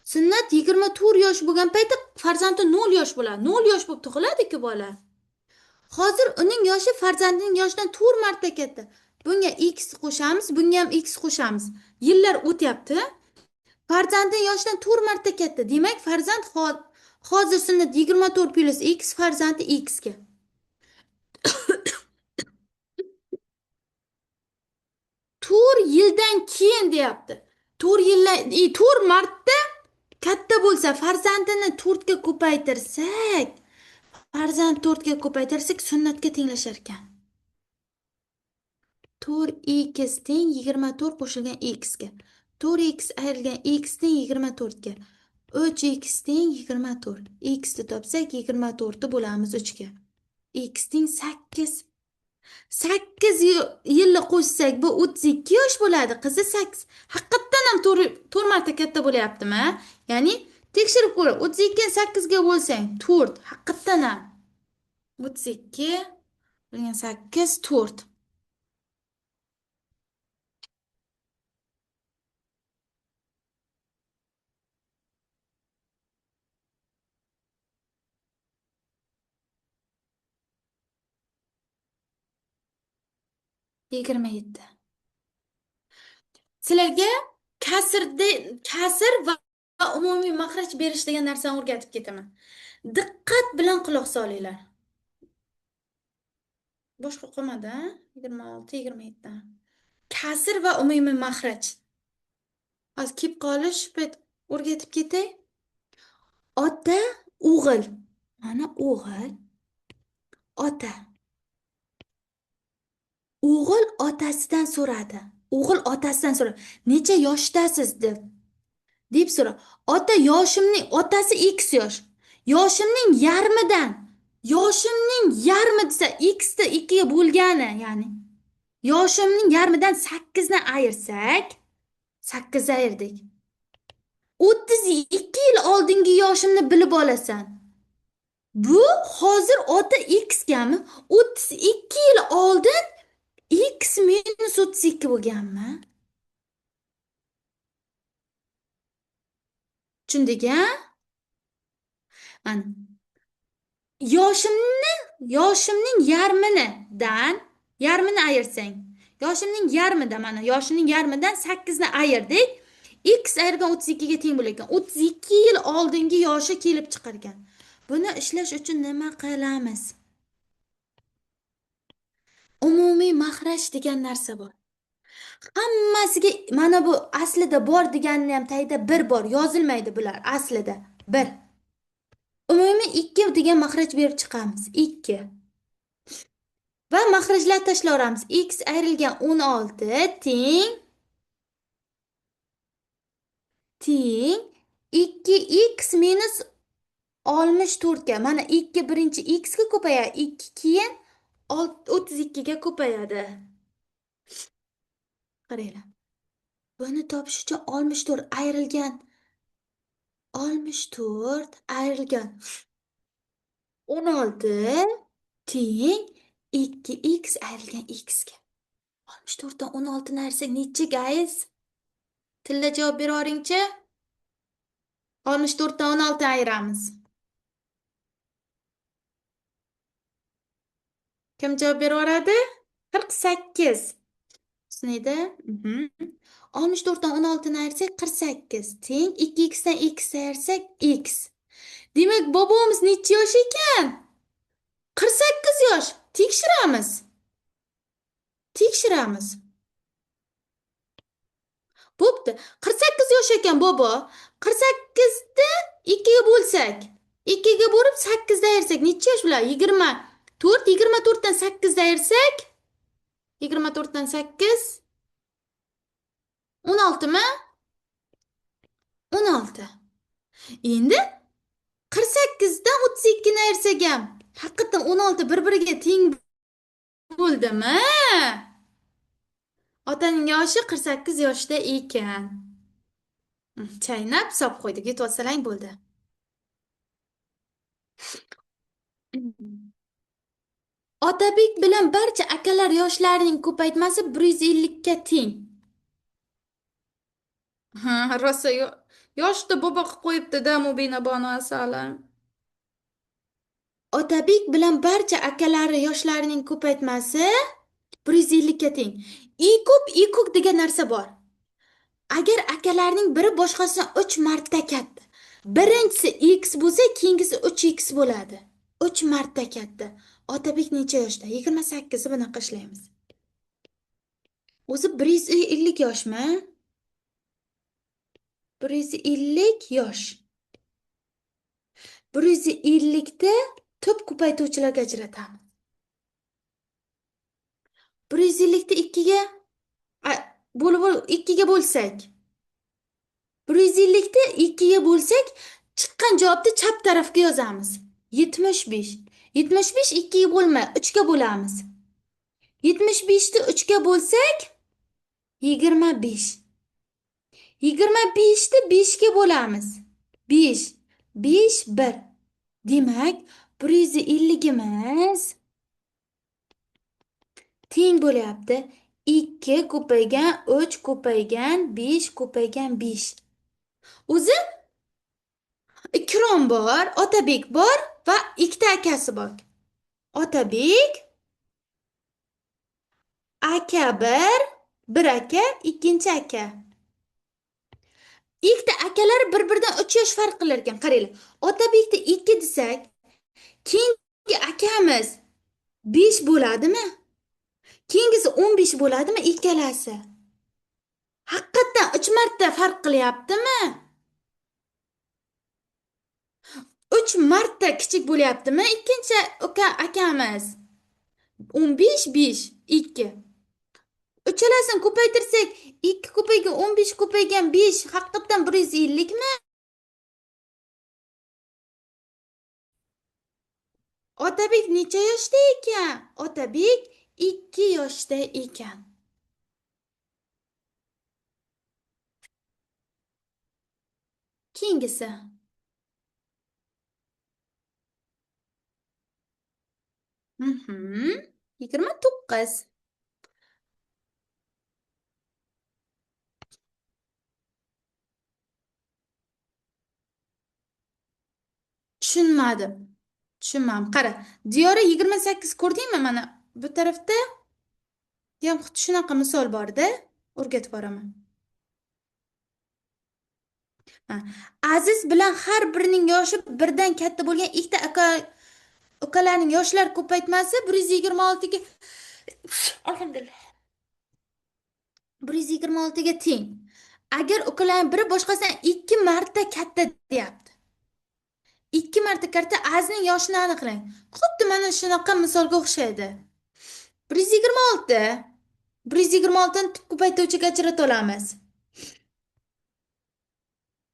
Sunnat 24 yosh bo'lgan paytda farzandi 0 yosh bo'ladi. 0 yosh bo'lib tug'iladi-ku bola. Hozir uning yoshi farzandining yoshidan 4 marta katta. Bunga x qo'shamiz, bunga ham x qo'shamiz. Yillar o'tyapti. Farzandining yoshidan 4 marta katta. Demak, farzand hozir Sunnat 24 plus x farzandi x ga. 4 yildan keyin deyapti. 4 yildan, 4 marta katta bo'lsa, farzandini 4 ga ko'paytirsak, farzand 4 ga ko'paytirsak sunnatga tenglashar ekan. 4x teng 24 qo'shilgan x ga. 4x ayrilgan x teng 24 ga. 3x teng 24. X ni topsak 24 ni bo'lamiz 3 ga. X teng 8. 8 yilni qo'shsak bu 32 yosh bo'ladi. Qizi 8. Haqiqatdan ham 4 marta katta bo'lyaptimi? Ya'ni tekshirib ko'r. 32 ni 8 ga bo'lsang 4. Haqiqatdan ham 32 bo'lgan 8 4. 27. Sizlarga kasr va umumiy maxraj berish degan narsani o'rgatib ketaman. Diqqat bilan quloq solinglar. Boshqa qolmadi, ha? 26, 27. Kasr va umumiy maxraj. Hozir kelib qolish shu payt o'rgatib ketay. Ota, o'g'il. Mana o'g'il, ota. O'g'il otasidan so'radi. O'g'il otasidan so'radi. Necha yoshdasiz deb. Deb so'radi. Ota yoshimning otasi x yosh. Yoshimning yarmidan. Yoshimning yarmi desa x ni 2 ga bo'lgani, ya'ni yoshimning yarmidan 8 ni ayirsak, 8 ayirdik. 32 yil oldingi yoshimni bilib olasan. Bu hozir ota x gami? 32 yil oldin x minus 32 bo'lganmi? Tushundik-a? Mana yoshimning yarmidan, yarmini ayirsang, yoshimning yarmida, mana yoshimning yarmidan 8 ni ayirdik. X ayirgan 32 ga teng bo'lar ekan. 32 yil oldingi yoshi kelib chiqar ekan. Buni ishlash uchun nima qilamiz? Umumiy maxraj degan narsa bor. Hammasiga mana bu aslida bor deganini ham tagida 1 bor, yozilmaydi bular aslida 1. Umumiy 2 degan maxraj berib chiqamiz. 2. Va maxrajlar tashlayveramiz. X ayrilgan 16 teng 2x minus 64 ga. Mana 2 birinchi x ga ko'payadi, 2 keyin 32 ga ko'payadi. Qaranglar. Buni topish uchun 64 ayrilgan 64 ayrilgan 16 teng 2x ayrilgan x ga. 64 dan 16 ni ayirsak necha, guys? Tilla javob bera oringchi. 64 dan 16 ayiramiz. Kim javob bera oladi? 48. Tushunaydi? 64 dan 16 ni ayirsak 48 teng 2x dan x ayirsak x. Demak, bobomiz necha yosh ekan? 48 yosh. Tekshiramiz. Tekshiramiz. Bo'pti. 48 yosh ekan bobo. 48 ni 2 ga bo'lsak, 2 ga bo'lib 8 dan ayirsak necha yosh bo'ladi? 24, 24 dan 8 dan ayirsak, 24 dan 8 16 mi? 16. Endi 48 dan 32 ni ayirsak ham haqiqatan 16 bir-biriga teng bo'ldimi? Otaning yoshi 48 yoshda ekan. Chaynab hisob qo'ydik. Yetib olsalang bo'ldi. Otabek bilan barcha akalar yoshlarining ko'paytmasi 150 ga teng. Ha, rosa yoshda bobo qilib qo'yibdi-da Mubina Bonu asalim. Otabek bilan barcha akalari yoshlarining ko'paytmasi 150 ga teng. I ko'p, i ko'k degan narsa bor. Agar akalarning biri boshqasidan 3 marta katta. Birinchisi x bo'lsa, keyingisi 3x bo'ladi. 3 marta katta. Otabek necha yoshda? 28 bunaqa ishlaymiz. O'zi 150 yoshmi? 150 yosh. 150 ta tub ko'paytuvchilarga ajratamiz. 150 ta 2ga bo'lib 2ga bo'lsak. 150 ta 2ga bo'lsak, chiqqan javobni chap tarafga yozamiz. 75. 75 2ga bo'lmay, 3ga bo'lamiz. 75 ta 3ga bo'lsak, 25. 25 ta 5 ga bo'lamiz. 5. 5, 1. Demak, 150imiz teng bo'lyapti. 2 ko'paygan 3 ko'paygan 5 ko'paygan 5. O'zi Ikrom bor, Otabek bor va ikkita akasi bor. Otabek aka 1, bir aka, ikkinchi aka. Ikkita akalar bir-biridan 3 yosh farq qilar ekan. Qaranglar, Otabekni 2 desak, keyingi akamiz 5 bo'ladimi? Keyingisi 15 bo'ladimi ikkalasi? Haqiqatan 3 marta farq qilyaptimi? 3 marta kichik bo'lyaptimi ikkinchi akamiz? 15, 5, 2. Uchalasini ko'paytirsak, 2 ko'paygan 15 ko'paygan 5 haqiqatan 150 mi? Otabek necha yoshda ekan? Otabek 2 yoshda ekan. Keyingisi. 29. Tushunmadim. Tushunmadim. Qara, Diyora 28 ko'rdingmi mana bu tarafda? Ham xuddi shunaqa misol bor-da, o'rgatib boraman. Ha, Aziz bilan har birining yoshi birdan katta bo'lgan ikkita ukalarning yoshlar ko'paytmasi 126 ga, alhamdulillah. 126 ga teng. Agar ukalarning biri boshqasidan 2 marta katta deyapti. 2 marta katta Azizning yoshini aniqlang. Xuddi mana shunaqa misolga o'xshaydi. 126. 126 ni tub ko'paytuvchiga ajrata olamiz.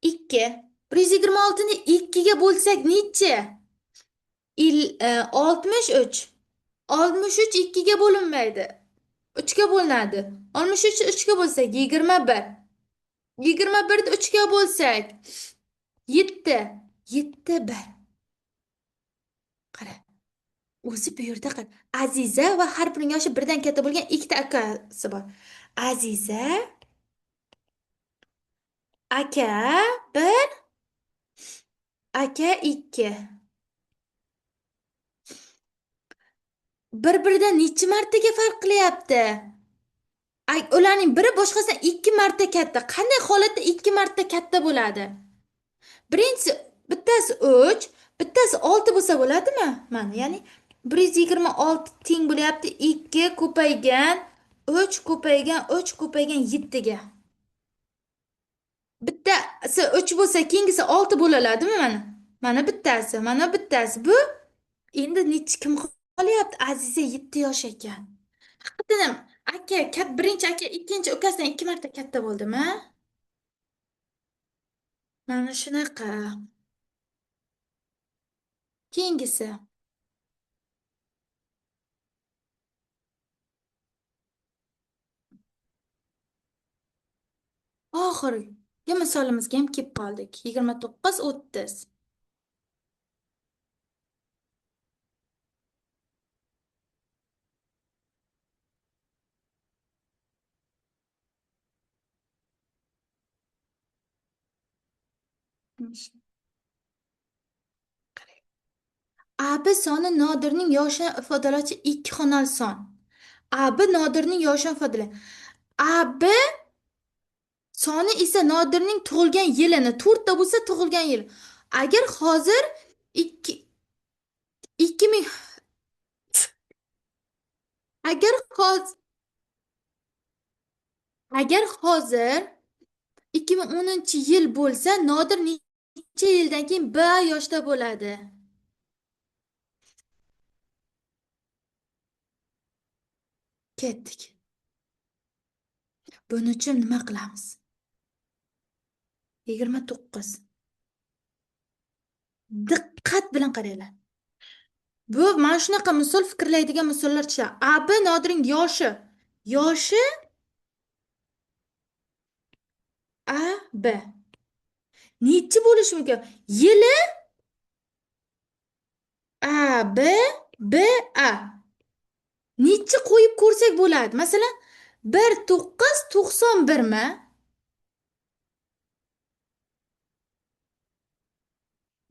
2. 126 ni 2 ga bo'lsak necha? 63. 63 2 ga bo'linmaydi. 3 ga bo'linadi. 63 3 ga bo'lsak 21. 21 ni 3 ga bo'lsak 7. 7 1. Qara. O'zi bu yerda qara. Aziza va har birining yoshi birdan katta bo'lgan ikkita akasi bor. Aziza aka 1, aka 2. Bir-biridan necha martaga farq qilyapti? Ularning biri boshqasidan 2 marta katta. Qanday holatda 2 marta katta bo'ladi? Birinchisi bittasi 3, bittasi 6 bo'lsa bo'ladimi? Mana, ya'ni 126 teng bo'lyapti 2 ko'paygan 3 ko'paygan 3 ko'paygan 7 ga. Bittasi 3 bo'lsa, keyingisi 6 bo'la oladimi mana? Mana bittasi, mana bittasi. Bu endi necha kim qolyapti? Aziza 7 yosh ekan. Haqiqatan ham aka, birinchi aka ikkinchi ukasidan 2 marta katta bo'ldimi? Mana shunaqa. Keyingisi. Oxirgi misolimizga ham kelib qoldik. 29 30. Qarang. AB soni Nodirning yoshini ifodalovchi ikki xonali son. AB Nodirning yoshini ifodalaydi. AB soni esa Nodirning tug'ilgan yilini, 4 ta bo'lsa tug'ilgan yil. Agar hozir ikki ming, agar hozir, agar hozir 2010 yil bo'lsa, Nodir necha yildan keyin B yoshda bo'ladi? Ketdik. Buning uchun nima qilamiz? 29. Diqqat bilan qaranglar. Bu mana shunaqa misol fikrlaydigan misollar tushadi. AB Nodirning yoshi. Yoshi AB. Nechi bo'lishi mumkin? Yili A, B, B, A. Nechi qo'yib ko'rsak bo'ladi? Masalan, bir to'qqiz to'qson birmi?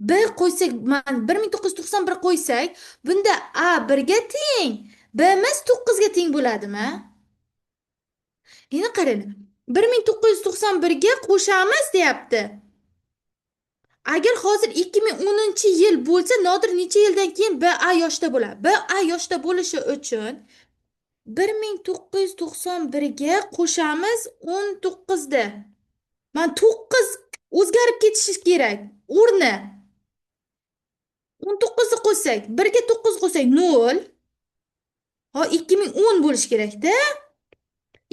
B qo'ysak, mana bir ming to'qqiz yuz to'qson bir qo'ysak, bunda A birga teng, B'miz to'qqizga teng bo'ladimi? Endi qarang, bir ming to'qqiz yuz to'qson birga qo'shamiz deyapti. Agar hozir ikki ming o'ninchi yil bo'lsa, Nodir necha yildan keyin B A yoshda bo'ladi? B A yoshda bo'lishi uchun bir ming to'qqiz yuz to'qson birga qo'shamiz o'n to'qqizda. Mana to'qqiz o'zgarib ketishi kerak. O'rni. O'n to'qqizni qo'shsak, birga to'qqiz qo'shsak nol. Ha, ikki ming o'n bo'lishi kerak-da.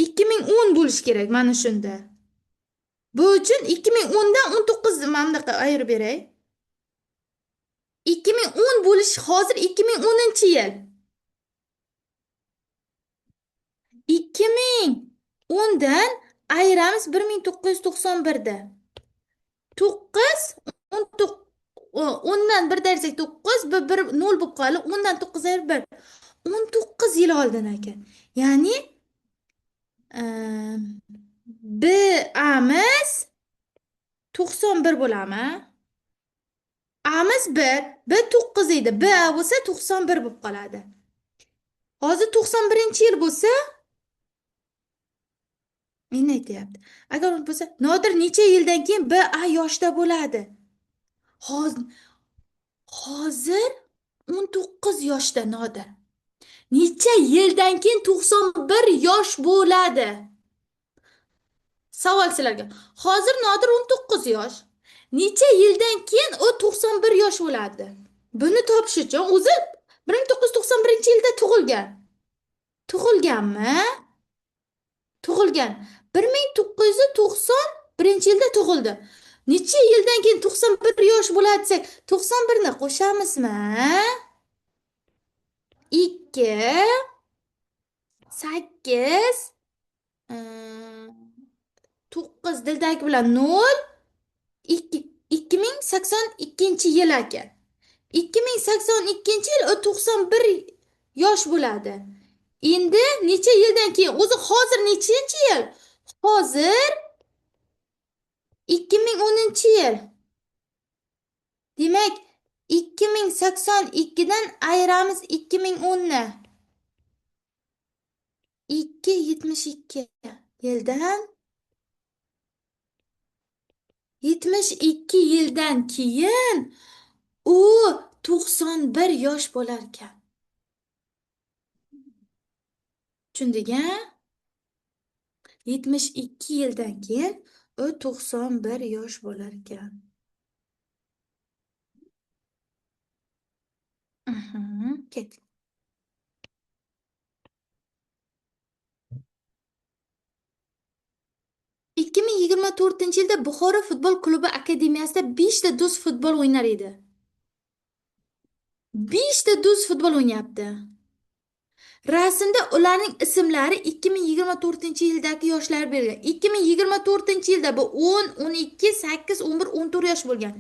Ikki ming o'n bo'lishi kerak mana shunda. Bu uchun ikki ming o'ndan o'n to'qqizni mana bunaqa ayirib beray. Ikki ming o'n bo'lishi hozir ikki ming o'ninchi yil. Ikki ming o'ndan ayiramiz bir ming to'qqiz yuz to'qson birda. To'qqiz, o'n o'ndan bir ayirsak to'qqiz, bir, bir nol bo'lib qoldi. O'ndan to'qqiz ayirib bir. O'n to'qqiz yil oldin ekan. Ya'ni, B A'miz to'qson bir bo'ladimi? A'miz bir, B to'qqiz edi. B A bo'lsa to'qson bir bo'lib qoladi. Hozir to'qson birinchi yil bo'lsa, meni aytyapti. Agar bo'lsa, Nodir necha yildan keyin B A yoshda bo'ladi? Hozir o'n to'qqiz yoshda Nodir. Necha yildan keyin to'qson bir yosh bo'ladi? Savol sizlarga. Hozir Nodir o'n to'qqiz yosh. Necha yildan keyin u to'qson bir yosh bo'ladi? Buni topish uchun o'zi bir ming to'qqiz yuz to'qson birinchi yilda tug'ilgan. Tug'ilganmi? Tug'ilgan. Bir ming to'qqiz yuz to'qson birinchi yilda tug'ildi. Necha yildan keyin to'qson bir yosh bo'ladi desak, to'qson birni qo'shamizmi? 2, 8, 9 dildagi bilan nol, ikki, ikki ming sakson ikkinchi yil ekan. Ikki ming sakson ikkinchi yil u to'qson bir yosh bo'ladi. Endi necha yildan keyin? O'zi hozir nechinchi yil? Hozir ikki ming o'ninchi yil. Demak, ikki ming sakson ikkidan ayiramiz ikki ming o'nni. Ikki yetmish ikki yildan yetmish ikki yildan keyin u to'qson bir yosh bo'lar ekan. Tushundik, a? Yetmish ikki yildan keyin u to'qson bir yosh bo'lar ekan. Ketdik. Ikki ming yigirma to'rtinchi yilda Buxoro futbol klubi akademiyasida 5ta do'st futbol o'ynar edi. 5ta do'st futbol o'ynayapti. Rasmda ularning ismlari ikki ming yigirma to'rtinchi yildagi yoshlar berilgan. Ikki ming yigirma to'rtinchi yilda bu 10, 12, 8, 11, 14 yosh bo'lgan.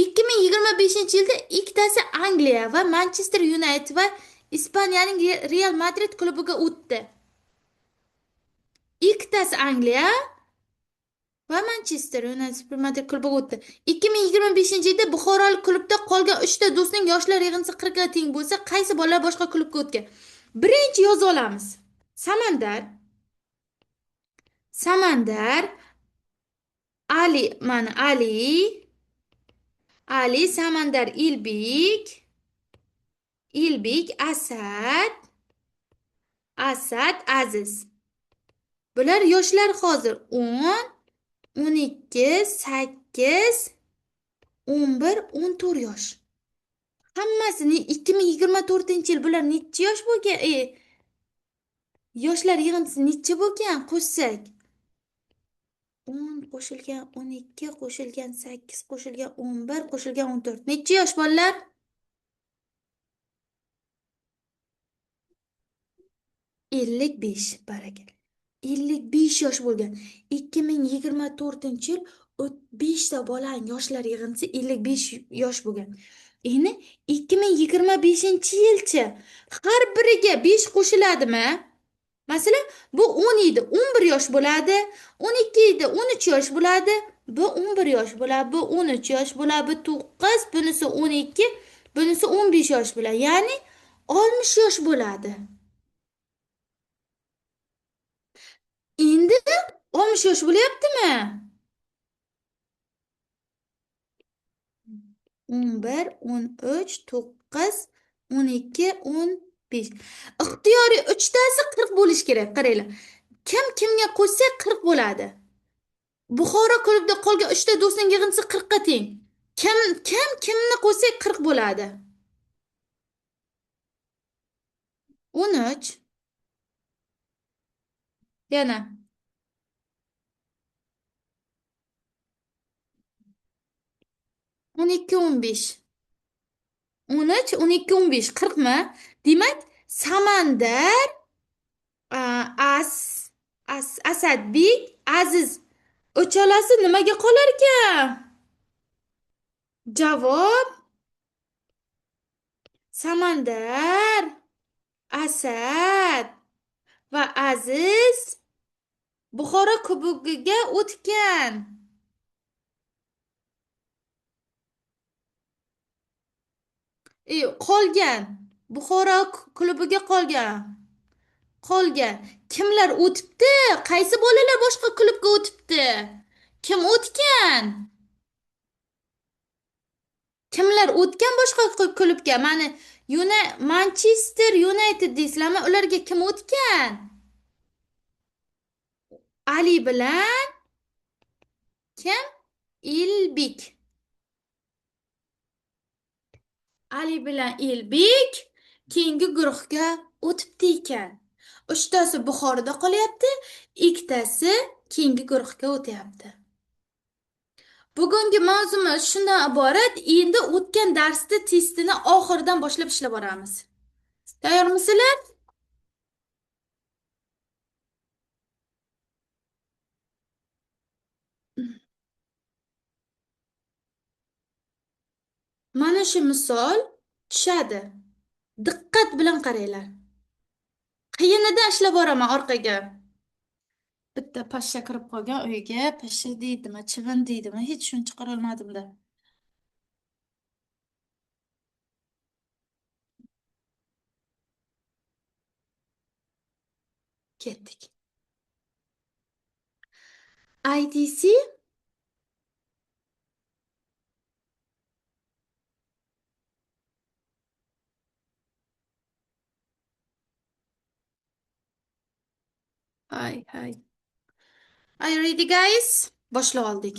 Ikki ming yigirma beshinchi yilda ikkitasi Angliya va Manchester United va Ispaniyaning Real Madrid klubiga o'tdi. Ikkitasi Angliya, Va Manchester United Premier klubiga o'tdi. 2025-yilda Buxorolik klubda qolgan 3 ta do'stning yoshlar yig'indisi 40 ga teng bo'lsa, qaysi bolalar boshqa klubga o'tgan? Birinchi yozib olamiz. Samandar. Samandar, Ali, mana Ali. Ali, Samandar, Ilbik. Ilbik, Asad. Asad, Aziz. Bular yoshlar hozir 10, 12, 8, 11, 14 yosh. Hammasi 2024-yil bular necha yosh bo'lgan? Yoshlar yig'indisi necha bo'lgan qo'shsak? 10 qo'shilgan 12 qo'shilgan 8 qo'shilgan 11 qo'shilgan 14. Necha yosh bolalar? 55, baraka. 55 yosh bo'lgan. 2024-yil 5 ta bolaning yoshlar yig'indisi 55 yosh bo'lgan. Endi 2025-yilchi har biriga 5 qo'shiladimi? Masalan, bu 10 edi, 11 yosh bo'ladi, 12 edi, 13 yosh bo'ladi, bu 11 yosh bo'ladi, bu 13 yosh bo'ladi, bu 9, bunisi 12, bunisi 15 yosh bo'ladi. Ya'ni 60 yosh bo'ladi. Endi 60 yosh bo'lyaptimi? 11, 13, 9, 12, 15. Ixtiyoriy 3tasi 40 bo'lishi kerak. Qaranglar. Kim kimga qo'shsa 40 bo'ladi. Buxoro klubida qolgan 3ta do'stning yig'indisi 40 ga teng. Kim kimni qo'shsa 40 bo'ladi? 13. Yana 12, 15. 13, 12, 15, 40mi? Demak, Samandar, Asadbek, Aziz uchalasi nimaga qolar ekan? Javob Samandar, Asad va Aziz Buxoro kubogiga o'tgan. Qolgan. Buxoro klubiga qolgan. Qolgan. Kimlar o'tibdi? Qaysi bolalar boshqa klubga o'tibdi? Kim o'tgan? Kimlar o'tgan boshqa klubga? Mana Manchester United deysizlarmi? Ularga kim o'tgan? Ali bilan kim? Ilbik. Ali bilan Ilbik keyingi guruhga o'tibdi ekan. Uchtasi Buxoroda qolyapti, ikkitasi keyingi guruhga o'tyapti. Bugungi mavzumiz shundan iborat. Endi o'tgan darsda testini oxiridan boshlab ishlab boramiz. Tayyormisizlar? Mana shu misol tushadi. Diqqat bilan qaranglar. Qiyinidan ishlab boraman orqaga. Bitta pashsha kirib qolgan uyga, pashsha deydimi, chivin deydimi, hech shuni chiqara olmadim-da. Ketdik. ITC Hi, hi. Are you ready, guys? Boshlab oldik.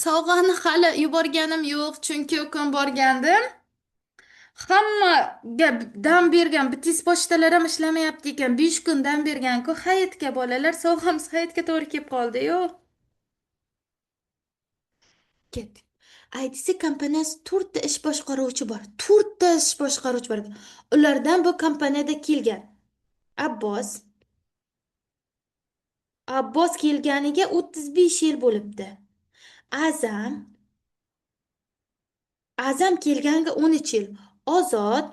Sovg'ani hali yuborganim yo'q, chunki u kun borgandim. Hammaga dam bergan bitis pochtalar ham ishlamayapti ekan. 5 kun dam bergan-ku hayitga bolalar, sovg'amiz hayitga to'g'ri kelib qoldi-yu. Ketdik. ITC kompaniyasi 4 ta ish boshqaruvchi bor. 4 ta ish boshqaruvchi bor. Ulardan bu kompaniyada kelgan Abbos. Abbos kelganiga 35 yil bo'libdi. Azam. Azam kelganiga 13 yil. Ozod.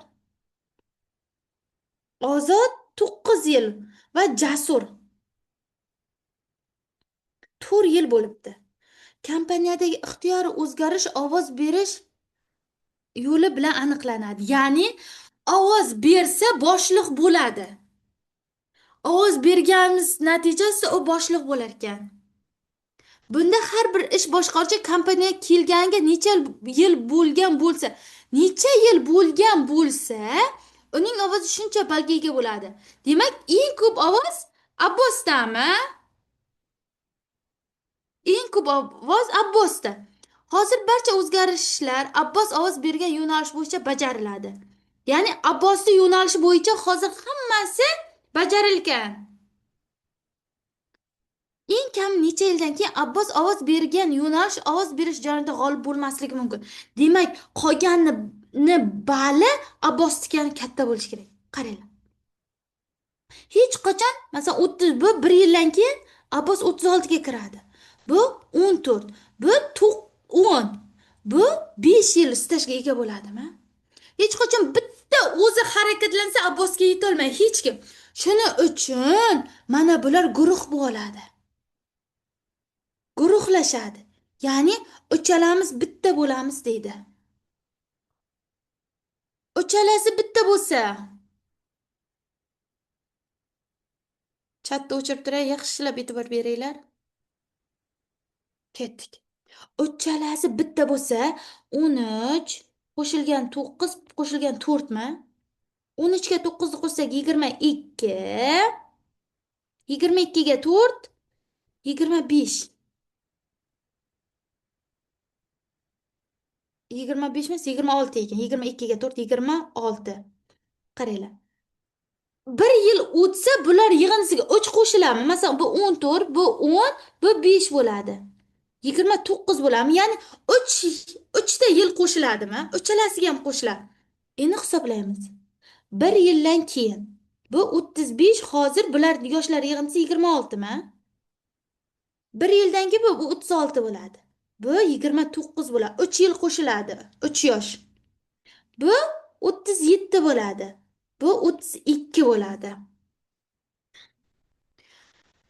Ozod 9 yil va Jasur 4 yil bo'libdi. Kompaniyadagi ixtiyoriy o'zgarish ovoz berish yo'li bilan aniqlanadi. Ya'ni ovoz bersa boshliq bo'ladi. Ovoz berganimiz natijasida u boshliq bo'lar ekan. Bunda har bir ish boshqaruvchi kompaniya kelganiga necha yil bo'lgan bo'lsa, necha yil bo'lgan bo'lsa, uning ovozi shuncha balga ega bo'ladi. Demak, eng ko'p ovoz Abbosdami? Eng ko'p ovoz Abbosda. Hozir barcha o'zgarishlar Abbos ovoz bergan yo'nalish bo'yicha bajariladi. Ya'ni Abbosning yo'nalishi bo'yicha hozir hammasi bajarilgan. Eng kam necha yildan keyin Abbos ovoz bergan yo'nalish ovoz berish jarayonida g'olib bo'lmasligi mumkin. Demak, qolganini bali Abbosnikidan katta bo'lishi kerak. Qaranglar. Hech qachon, masalan, 30 bu 1 yildan keyin Abbos 36 ga kiradi. Bu 14, bu 10, bu 5 yil stajga ega bo'ladimi? Hech qachon bitta o'zi harakatlansa Abbosga yeta olmaydi hech kim. Shuning uchun mana bular guruh bo'ladi. Guruhlashadi. Ya'ni uchalamiz bitta bo'lamiz deydi. Uchalasi bitta bo'lsa, chatni o'chirib turay, yaxshilab e'tibor beringlar. Ketdik. Uchalasi bitta bo'lsa, 13 qo'shilgan 9 qo'shilgan 4 mi? 13 ga 9 ni qo'shsak 22. 22 ga 4 25. 25 emas, 26 ekan. 22 ga 4 26. Qaranglar. 1 yil o'tsa bular yig'indisiga 3 qo'shiladimi? Masalan, bu 14, bu 10, bu 5 bo'ladi. 29 bo'ladimi? Ya'ni 3 ta yil qo'shiladimi? Uchalasiga ham qo'shiladi. Endi hisoblaymiz. 1 yildan keyin bu 35, hozir bular yoshlar yig'indisi 26 mi? 1 yildan keyin bu 36 bo'ladi. Bu 29 bo'ladi. 3 yil qo'shiladi. 3 yosh. Bu 37 bo'ladi. Bu 32 bo'ladi.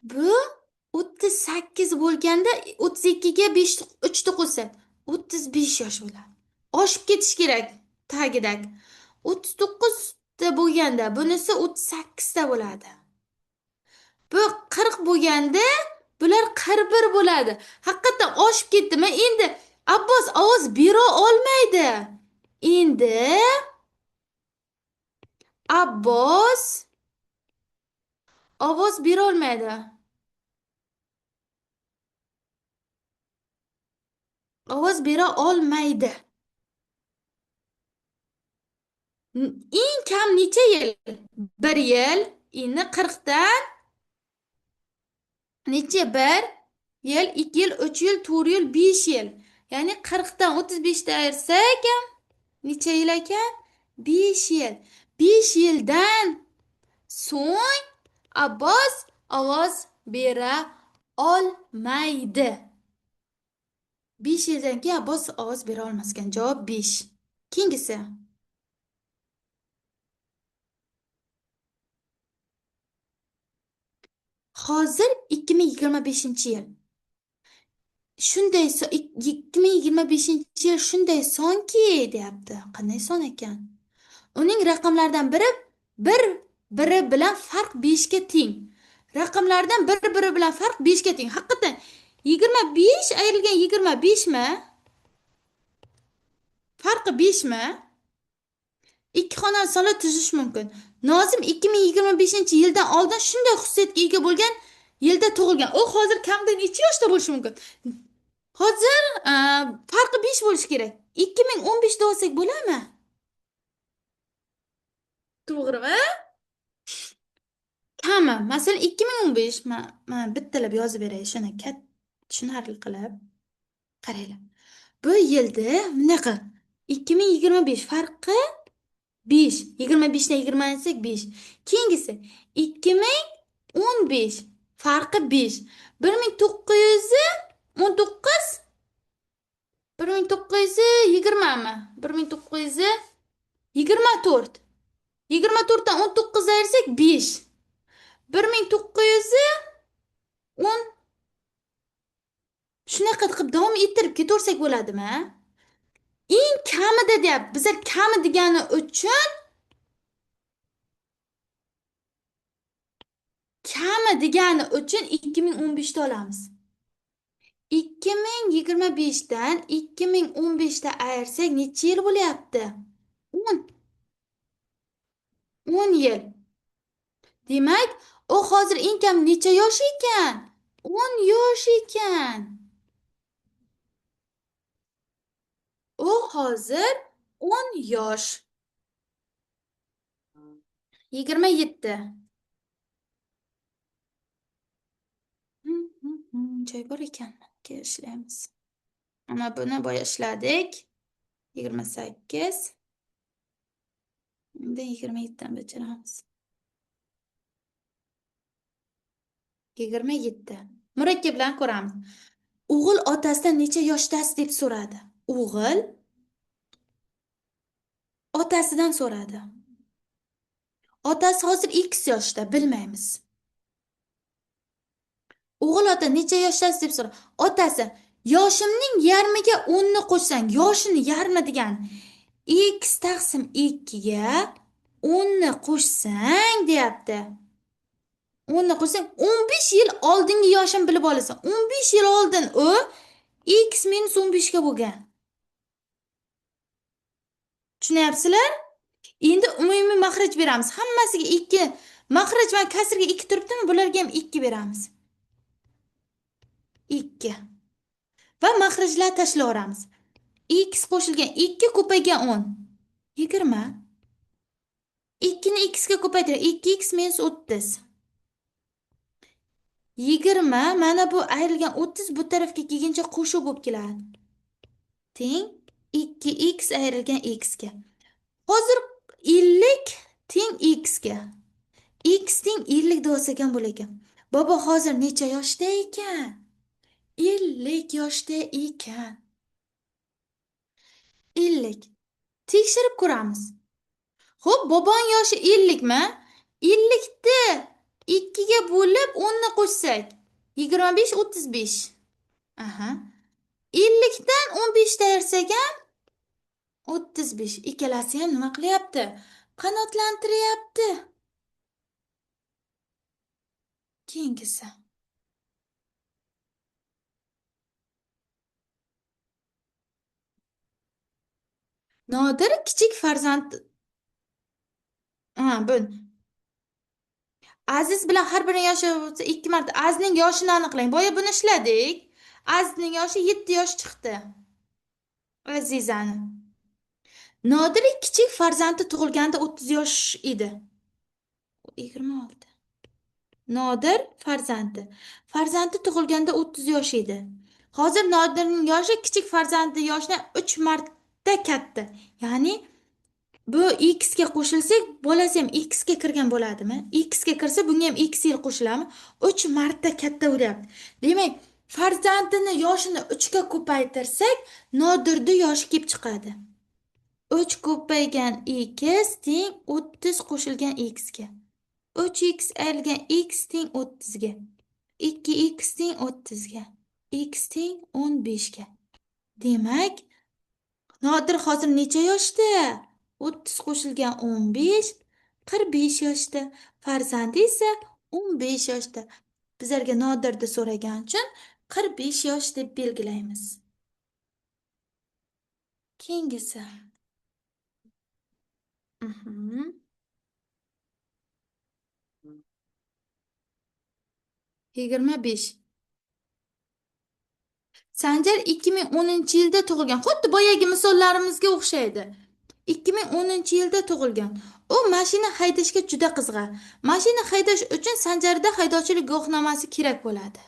Bu 38 bo'lganda 32 ga 5 3 ni qo'shsak 35 yosh bo'ladi. Oshib ketish kerak tagidak. 39 ta bo'lganda bunisi 38 ta bo'ladi. Bu 40 bo'lganda bular 41 bo'ladi. Haqiqatan oshib ketdimi? Endi Abbos ovoz bera olmaydi. Endi Abbos ovoz bera olmaydi. Ovoz bera olmaydi. Eng kam necha yil? 1 yil. Endi 40 dan necha? 1 yil, 2 yil, 3 yil, 4 yil, 5 yil. Ya'ni 40 dan 35 ta ayirsak ham necha yil ekan? 5 yil. 5 yildan so'ng Abbos ovoz bera olmaydi. 5 yildan keyin Abbos ovoz bera olmas ekan. Javob 5. Keyingisi. Hozir 2025-yil. Shunday 2025-yil shunday sonki deyapti. Qanday son ekan? Uning raqamlaridan biri bir-biri bilan farq 5 ga teng. Raqamlardan bir-biri bilan farq 5 ga teng. Haqiqatan 25 ayrilgan 25 mi? Farqi 5 mi? Ikki xonali sonlar tuzish mumkin. Nozim 2025-yildan oldin shunday xususiyatga ega bo'lgan yilda tug'ilgan. U hozir kamida necha yoshda bo'lishi mumkin? Hozir farqi 5 bo'lishi kerak. 2015 da olsak bo'ladimi? To'g'rimi? Kami. Masalan, 2015 men bittalab yozib beray, shuni tushunarli qilib. Qaranglar. Bu yilda bunaqa 2025 farqi 5. 25 dan 20 ayirsak 5. Keyingisi 2015 farqi 5. 1919 1920 mi? 1924. 24 dan 19 ayirsak 5. 1910. Shunaqa qilib davom ettirib ketaversak bo'ladimi? Eng kamida deyapti. Bizlar kami degani uchun 2015 ta olamiz. 2025 dan 2015 ta ayirsak necha yil bo'lyapti? 10. 10 yil. Demak, u hozir eng kam necha yosh ekan? 10 yosh ekan. U hozir 10 yosh. 27. Joy bor ekan. Keyin ishlaymiz. Mana buni boya ishladik. 28. Endi 27 dan bajaramiz. 27. Murakkablarni ko'ramiz. O'g'il otasidan necha yoshdasiz deb so'radi. O'g'il otasidan so'radi. Otasi hozir x yoshda, bilmaymiz. O'g'il ota necha yoshdasiz deb so'radi. Otasi yoshimning yarmiga 10 ni qo'shsang, yoshini yarmi degan x taqsim 2 ga 10 ni qo'shsang deyapti. 10 ni qo'shsang 15 yil oldingi yoshini bilib olasan. 15 yil oldin u x minus 15 ga bo'lgan. Tushunyapsizlar? Endi umumiy maxraj beramiz. Hammasiga 2 maxraj va kasrga 2 turibdimi? Bularga ham 2 beramiz. 2. Va maxrajlar tashlayveramiz. X qo'shilgan 2 ko'paygan 10. 20. 2 ni x ga ko'paytirib 2x minus 30. 20 mana bu ayrilgan 30 bu tarafga kelguncha qo'shuv bo'lib keladi. Teng 2x ayrilgan x ga. Hozir 50 teng x ga. X teng 50 deb olsak ham bo'lar ekan. Bobo hozir necha yoshda ekan? 50 yoshda ekan. 50. Tekshirib ko'ramiz. Xo'p, bobong yoshi 50 mi? 50 ni 2 ga bo'lib 10 ni qo'shsak, 25 35. Aha. 50 dan 15 ta ayirsak ham 35. Ikkalasi ham nima qilyapti? Qanotlantiryapti. Keyingisi. Nodir kichik farzand. Ha, bu Aziz bilan har birining yoshi bo'lsa 2 marta. Azizning yoshini aniqlang. Boya buni ishladik. Azizning yoshi 7 yosh chiqdi. Azizani. Nodir kichik farzandi tug'ilganda 30 yosh edi. 26. Nodir farzandi. Farzandi tug'ilganda 30 yosh edi. Hozir Nodirning yoshi kichik farzandi yoshidan 3 marta katta. Ya'ni bu x ga qo'shilsak, bolasi ham x ga kirgan bo'ladimi? X ga kirsa, bunga ham x yil qo'shiladimi? 3 marta katta bo'lyapti. Demak, farzandini yoshini 3 ga ko'paytirsak, Nodirning yoshi kelib chiqadi. 3 ko'paygan x teng 30 qo'shilgan x ga. 3x ayrilgan x teng 30 ga. 2x teng 30 ga. X teng 15 ga. Demak, Nodir hozir necha yoshda? 30 qo'shilgan 15, 45 yoshda. Farzandi esa 15 yoshda. Bizlarga Nodirni so'ragan uchun 45 yosh deb belgilaymiz. Keyingisi. 25. Sanjar 2010-yilda tug'ilgan. Xuddi boyagi misollarimizga o'xshaydi. 2010-yilda tug'ilgan. U mashina haydashga juda qiziqadi. Mashina haydash uchun Sanjarda haydovchilik guvohnomasi kerak bo'ladi.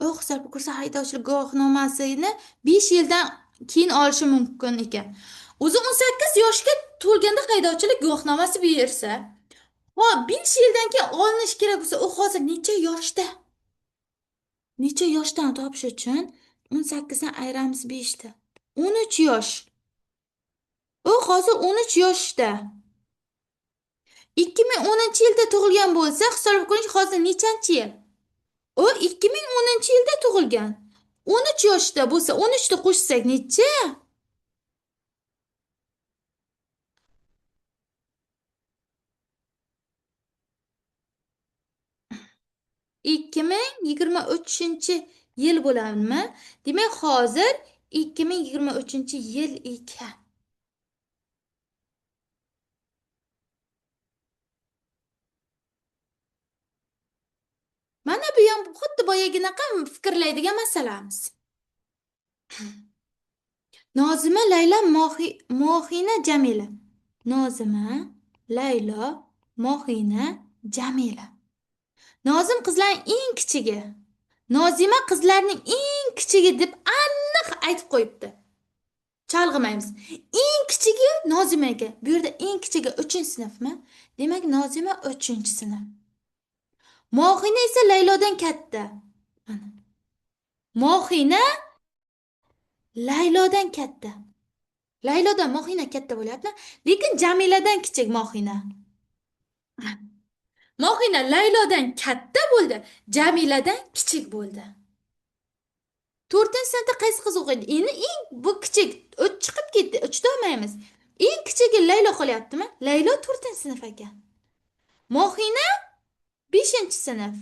U hisob ko'rsa haydovchilik guvohnomasini 5 yildan keyin olishi mumkin ekan. O'zi 18 yoshga to'lganda haydovchilik guvohnomasi bersa, hop, 5 yildan keyin olinishi kerak bo'lsa, u hozir necha yoshda? Necha yoshdan topish uchun 18 dan ayiramiz 5 ta. 13 yosh. U hozir 13 yoshda. 2010-yilda tug'ilgan bo'lsa, hisoblab ko'ring, hozir nechanchi yil? U 2010-yilda tug'ilgan. 13 yoshda bo'lsa, 13 ni qo'shsak necha? 2023-yil bo'ladimi? Demak, hozir 2023-yil ekan. Mana bu ham xuddi boyaginaqa fikrlaydigan masalamiz. Nozima, Laylo, Mohina, Jamila. Nozima, Laylo, Mohina, Jamila. Nozim qizlarning eng kichigi. Nozima qizlarning eng kichigi deb aniq aytib qo'yibdi. Chalg'imaymiz. Eng kichigi Nozima ekan. Bu yerda eng kichigi 3-sinfmi? Demak, Nozima 3-sinf. Mohina esa Laylodan katta. Mana. Mohina Laylodan katta. Laylodan Mohina katta bo'lyapti, lekin Jamiladan kichik Mohina. Mohina Laylodan katta bo'ldi, Jamiladan kichik bo'ldi. 4-sinfda qaysi qiz o'qiydi? Endi eng bu kichik 3 chiqib ketdi, 3 ta olmaymiz. Eng kichigi Laylo qolyaptimi? Laylo 4-sinf ekan. Mohina 5-sinf.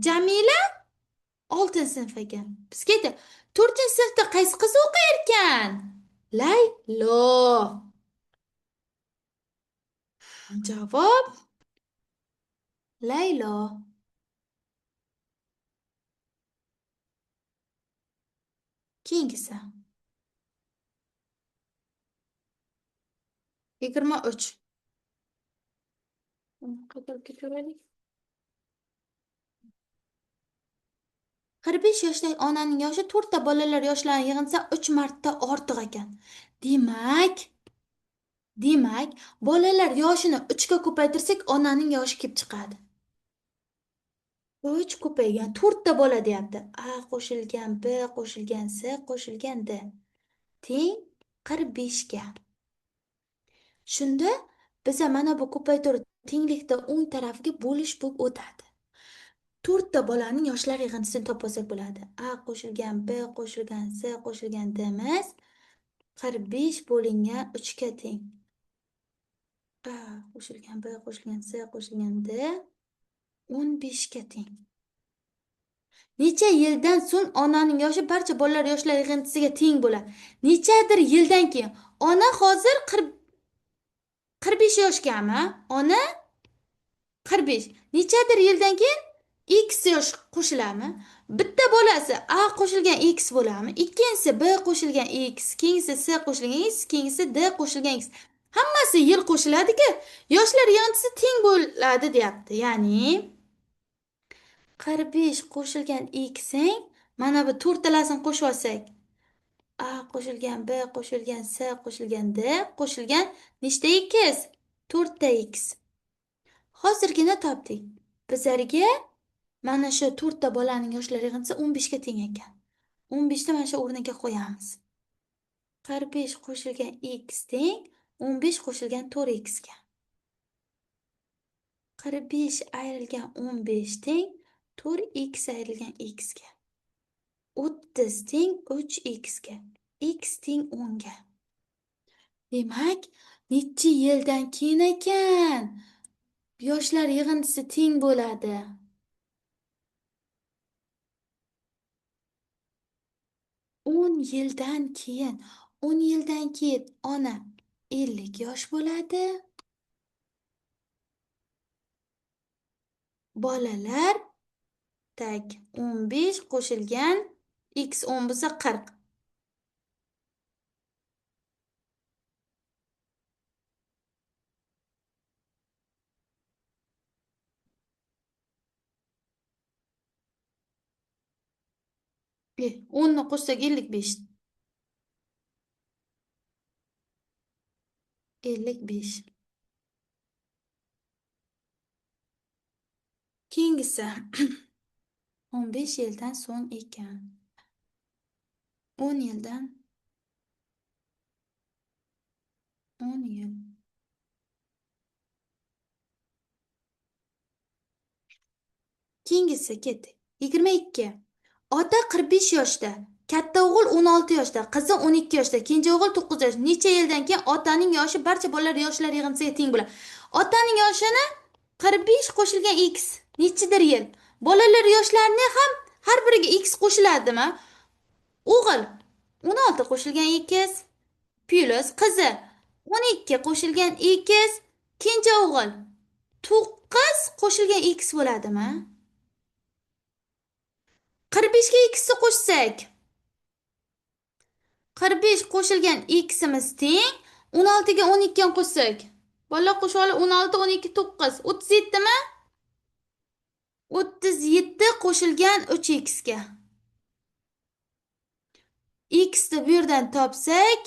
Jamila 6-sinf ekan. Bizga aytdi, 4-sinfda qaysi qiz o'qir ekan? Laylo. Javob Laylo. Keyingisi. 23. Qaytarib ketaveraylik. 45 yoshdagi onaning yoshi 4 ta bolalar yoshlarini yig'insa 3 marta ortiq ekan. Demak, bolalar yoshini 3 ga ko'paytirsak, onaning yoshi kelib chiqadi. 3 ko'paygan 4 ta bola deyapti. A qo'shilgan B qo'shilgan C qo'shilgan D teng 45 ga. Shunda biza mana bu ko'paytiruv tenglikda o'ng tarafiga bo'lish bo'lib o'tadi. 4 ta bolaning yoshlari yig'indisini topib olsak bo'ladi. A qo'shilgan B qo'shilgan C qo'shilgan D emas, 45 bo'lingan 3 ga teng. A qo'shilgan B qo'shilgan C qo'shilgan D 15 ga teng. Necha yildan so'ng onaning yoshi barcha bolalar yoshlari yig'indisiga teng bo'ladi? Nechadir yildan keyin ona hozir 45 yoshgami? Ona 45. Nechadir yildan keyin X yosh qo'shiladimi? Bitta bolasi A qo'shilgan X bo'ladimi? Ikkinchisi B qo'shilgan X, keyingisi C qo'shilgan X, keyingisi D qo'shilgan X. Hammasi yil qo'shiladiki, yoshlar yig'indisi teng bo'ladi deyapti. Ya'ni 45 qo'shilgan X-ing mana bu to'rttalasini qo'shib olsak, A qo'shilgan B qo'shilgan C qo'shilgan D qo'shilgan nechta X? 4 ta X. Hozirgina topdik. Bizlarga mana shu 4 ta bolaning yoshlari yig'indisi 15 ga teng ekan. 15 ni mana shu o'rniga qo'yamiz. 45 qo'shilgan X teng 15 qo'shilgan 4x ga. 45 ayrilgan 15 teng 4x ayrilgan x ga. 30 teng 3x ga. X teng 10 ga. Demak, necha yildan keyin ekan yoshlar yig'indisi teng bo'ladi? 10 yildan keyin. 10 yildan keyin ona 50 yosh bo'ladi. Bolalar tak 15 qo'shilgan x 10 bo'lsa 40. 10 ni qo'shsak 55. 55. Keyingisi 15 yildan so'ng ekan. 10 yildan 10 yil. Keyingisi ketdik. 22. Ota 45 yoshda, katta o'g'il 16 yoshda, qizi 12 yoshda, kenja o'g'il 9 yoshda. Necha yildan keyin otaning yoshi barcha bolalar yoshlari yig'indisiga teng bo'ladi? Otaning yoshini 45 qo'shilgan x nechidir yil. Bolalar yoshlarini ham har biriga x qo'shiladimi? O'g'il 16 qo'shilgan x plus qizi 12 qo'shilgan x, kenja o'g'il 9 qo'shilgan x bo'ladimi? 45 ga x ni qo'shsak, 45 qo'shilgan x'imiz teng 16 ga 12 ni qo'shsak, bolalar qo'shib olib 16, 12, 9, 37 mi? 37 qo'shilgan 3x ga. X ni bu yerdan topsak,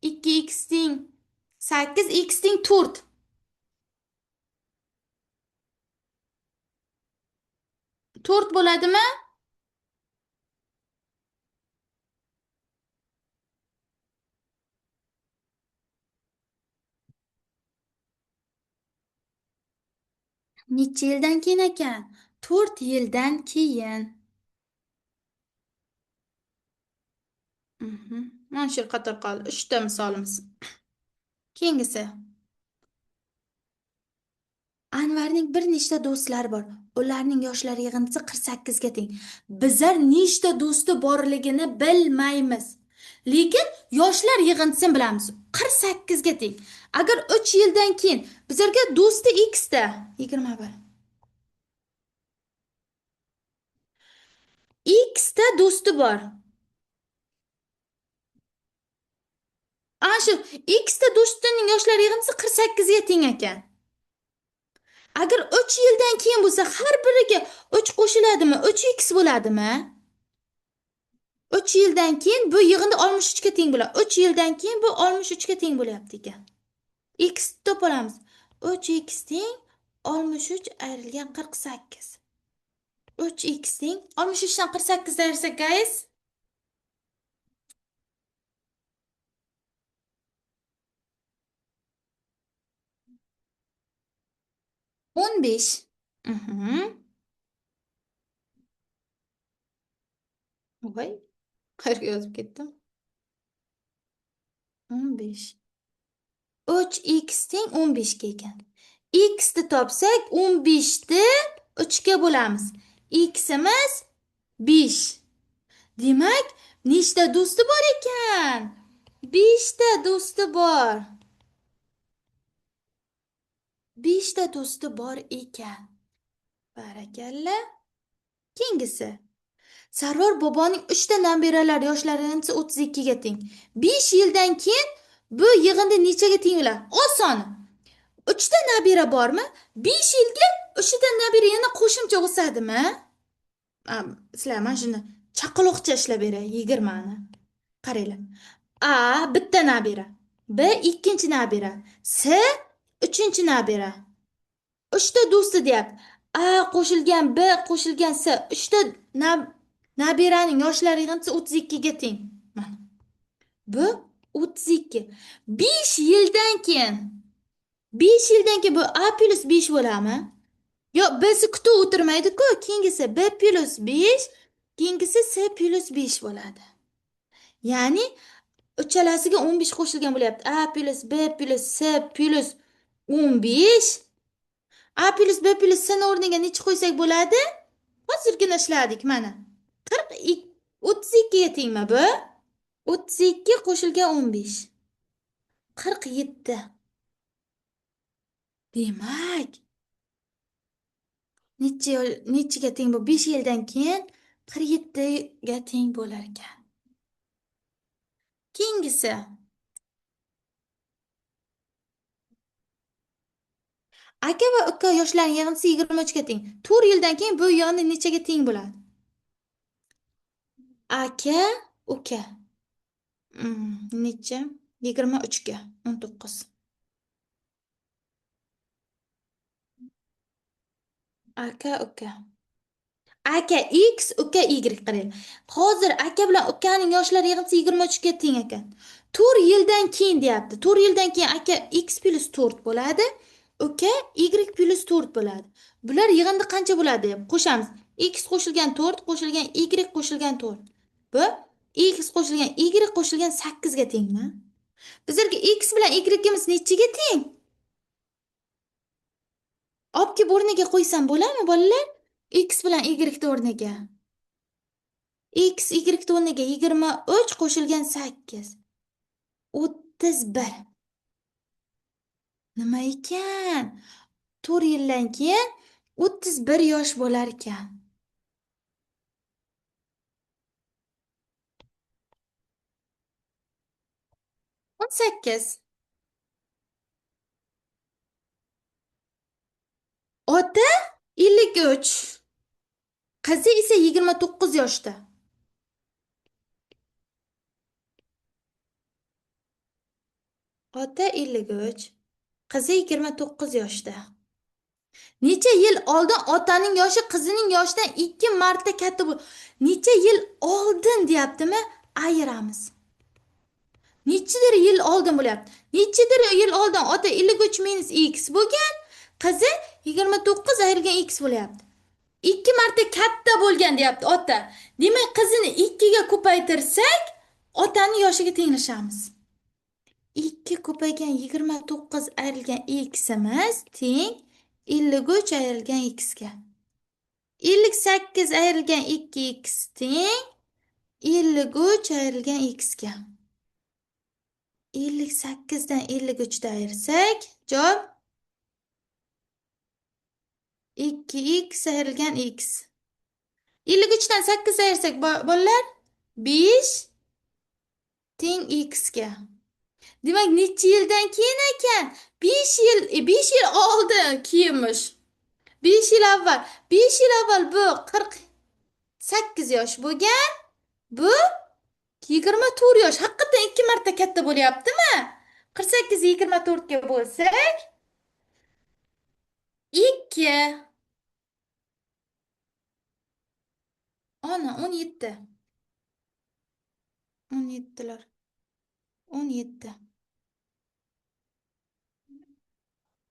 2x teng 8, x teng 4. 4 bo'ladimi? Necha yildan keyin ekan? 4 yildan keyin. Mana shu qator qoldi. 3 ta misolimiz. Keyingisi. Anvarning bir nechta do'stlari bor. Ularning yoshlari yig'indisi 48 ga teng. Bizlar nechta do'sti borligini bilmaymiz. Lekin yoshlar yig'indisini bilamiz. 48 ga teng. Agar 3 yildan keyin bizlarga do'sti x ta 21. X ta do'sti bor. Ana shu x ta do'stining yoshlari yig'indisi 48 ga teng ekan. Agar 3 yildan keyin bo'lsa, har biriga 3 qo'shiladimi? 3x bo'ladimi? 3 yildan keyin bu yig'indi 63 ga teng bo'ladi. 3 yildan keyin bu 63 ga teng bo'lyapti ekan. X topa olamiz. 3x teng 63 ayrilgan 48. 3x teng 63 dan 48 ayirsak, guys. 15. Voy, qayerga yozib ketdim? 15. 3x teng 15 ga ekan. X ni topsak, 15 ni 3 ga bo'lamiz. X'imiz 5. Demak, nechta do'sti bor ekan? 5 ta do'sti bor. 5 ta do'sti bor ekan. Barakalla. Keyingisi. Sarvar boboning 3 ta nabiralari yoshlari 32 ga teng. 5 yildan keyin bu yig'indi nechaga teng bo'ladi? Oson. 3 ta nabira bormi? 5 yilga 3 ta nabira yana qo'shimcha o'sadimi? Sizlar mana shuni chaqaloqcha ishlab beray, 20 ni. Qaranglar. A bitta nabira, B ikkinchi nabira, C uchinchi nabira. 3 ta do'sti deyapti. A qo'shilgan B qo'shilgan C 3 ta nabiraning yoshlari yig'indisi 32 ga teng. Mana. Bu 32. 5 yildan keyin, 5 yildan keyin bu A plus 5 bo'ladimi? Yo'q, B'si kutib o'tirmaydi-ku. Keyingisi B plus 5, keyingisi C plus 5 bo'ladi. Ya'ni uchalasiga 15 qo'shilgan bo'lyapti. A plus B plus C plus 15. A plus B plus C ni o'rniga necha qo'ysak bo'ladi? Hozirgina ishladik mana. 32 ga tengmi bu? 32 qo'shilgan 15. 47. Demak, nechaga teng bu? 5 yildan keyin 47 ga teng bo'lar ekan. Keyingisi. Aka va uka yoshlarining yig'indisi 23 ga teng. 4 yildan keyin bu yig'indi nechaga teng bo'ladi? Aka, uka. Necha? 23 ga, 19. Aka, uka. Aka X, uka Y qarang. Hozir aka bilan ukaning yoshlari yig'indisi 23 ga teng ekan. 4 yildan keyin deyapti. 4 yildan keyin aka X plus 4 bo'ladi. Uka Y plus 4 bo'ladi. Bular yig'indi qancha bo'ladi deb qo'shamiz. X qo'shilgan 4 qo'shilgan y qo'shilgan 4. Bu x qo'shilgan y qo'shilgan 8 ga tengmi? Bizlarga x bilan y-imiz nechiga teng? Olib kelib o'rniga qo'ysam bo'ladimi, bolalar? X bilan y ni o'rniga. X y ni o'rniga 23 qo'shilgan 8. 31. Nima ekan? 4 yildan keyin 31 yosh bo'lar ekan. 18. Ota 53. Qizi esa 29 yoshda. Ota 53, qizi 29 yoshda. Necha yil oldin otaning yoshi qizining yoshidan 2 marta katta bo'ldi. Necha yil oldin deyaptimi? Ayiramiz. Nechadir yil oldin bo'lyapti. Nechadir yil oldin ota 53 minus x bo'lgan, qizi 29 ayrilgan x bo'lyapti. 2 marta katta bo'lgan deyapti ota. Demak, qizini 2 ga ko'paytirsak, otaning yoshiga tenglashamiz. 2 ko'paygan 29 ayrilgan x'imiz teng 53 ayrilgan x ga. 58 ayrilgan 2x teng 53 ayrilgan x ga. 58 dan 53 ni ayirsak, javob 2x ayrilgan x. 53 dan 8 ayirsak bolalar 5 teng x ga. Demak, necha yildan keyin ekan? 5 yil, 5 yil oldin kiyinmish. 5 yil avval. 5 yil avval bu 48 yosh bo'lgan. Bu 24 yosh. Haqiqatan 2 marta katta bo'lyaptimi? 48 24 ga bo'lsak 2. Ona 17. 17'lar. 17.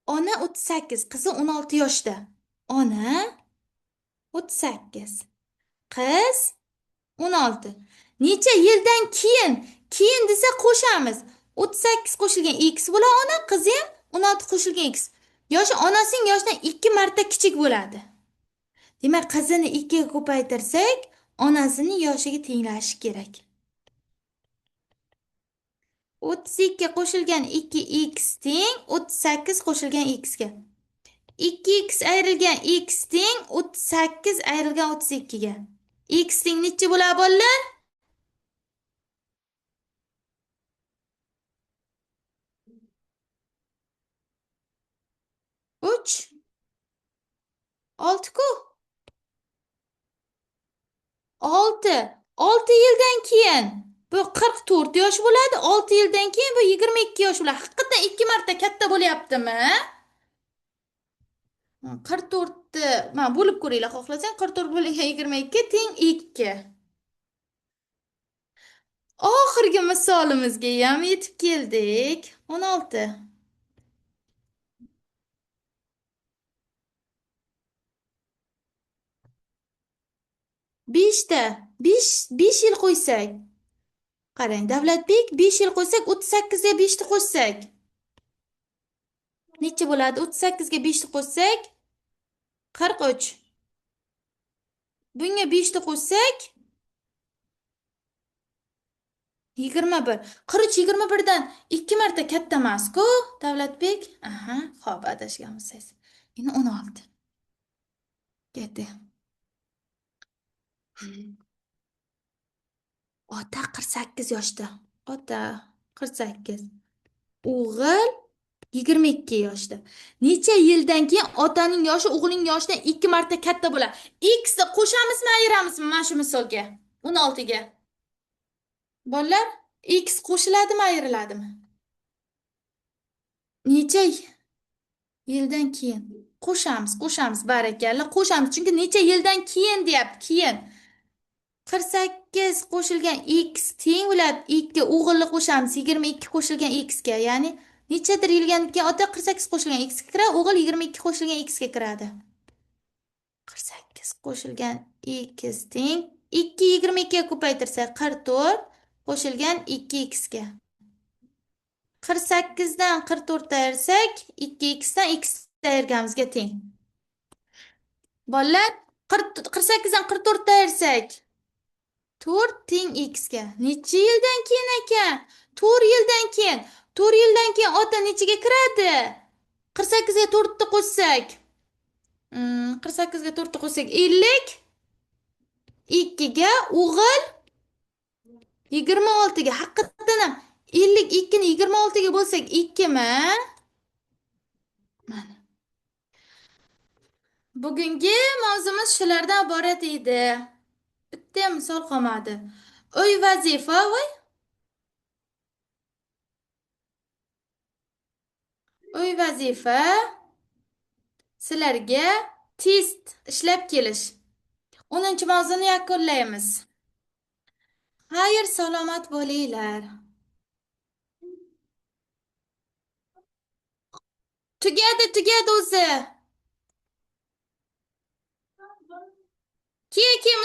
Ona 38, qizi 16 yoshda. Ona 38. Qiz 16. Necha yildan keyin? Keyin desa qo'shamiz. 38 qo'shilgan x bo'ladi ona, qizi ham 16 qo'shilgan x. Yoshi onasining yoshidan 2 marta kichik bo'ladi. Demak, qizini 2 ga ko'paytirsak, onasining yoshiga tenglashishi kerak. 32 qo'shilgan 2x teng 38 qo'shilgan x ga. 2x ayrilgan x teng 38 ayrilgan 32 ga. X teng necha bo'ladi bolalar? 3. 6 ku. 6. 6 yildan keyin bu 44 yosh bo'ladi. 6 yildan keyin bu 22 yosh bo'ladi. Haqiqatan 2 marta katta bo'lyaptimi? 44 ni mana bo'lib ko'ringlar, xohlasang 44 bo'lingan 22 teng 2. Oxirgi misolimizga ham yetib keldik. 16. Beshta, 5 yil qo'ysak. Qarang, Davlatbek 5 yil qo'ysak, 38 ga 5 ni qo'shsak. Necha bo'ladi? 38 ga 5 ni qo'shsak 43. Bunga 5 ni qo'shsak 21. 43 21 dan 2 marta katta emas-ku, Davlatbek. Aha, xo'p, adashganmisiz. Endi 16. Ketdi. Ota 48 yoshda. Ota 48. O'g'il 22 yoshda. Necha yildan keyin otaning yoshi o'g'ilning yoshidan 2 marta katta bo'ladi? X ni qo'shamizmi, ayiramizmi mana shu misolga? 16 ga. Bolalar, x qo'shiladimi, ayriladimi? Necha yildan keyin? Qo'shamiz, qo'shamiz, barakalla, qo'shamiz. Chunki necha yildan keyin deyapti, keyin. 48 qo'shilgan x teng bo'ladi 2, o'g'ilni qo'shamiz 22 qo'shilgan x ga, ya'ni nechadir yildan keyin ota 48 qo'shilgan x ga kiradi, o'g'il 22 qo'shilgan x ga kiradi. 48 Qo'shilgan x teng 2 22 ga ko'paytirsak 44 qo'shilgan 2x ga. 48 dan 44 ayirsak 2x dan x ayirganimizga teng. Bolalar, 48 dan 44 ayirsak 4 teng x ga. Necha yildan keyin ekan? 4 yildan keyin. 4 yildan keyin ota nechaga kiradi? 48 ga 4 ni qo'shsak. 48 ga 4 ni qo'shsak 52 ga, o'g'il 26 ga. Haqiqatan ham 52 ni 26 ga bo'lsak 2 mi? Mana. Bugungi mavzumiz shulardan iborat edi. Bitta ham misol qolmadi. Uy vazifa, voy. Uy vazifa sizlarga test ishlab kelish. 10-mavzuni yakunlaymiz. Xayr, salomat bo'linglar. Tugadi, tugadi o'zi. Keyin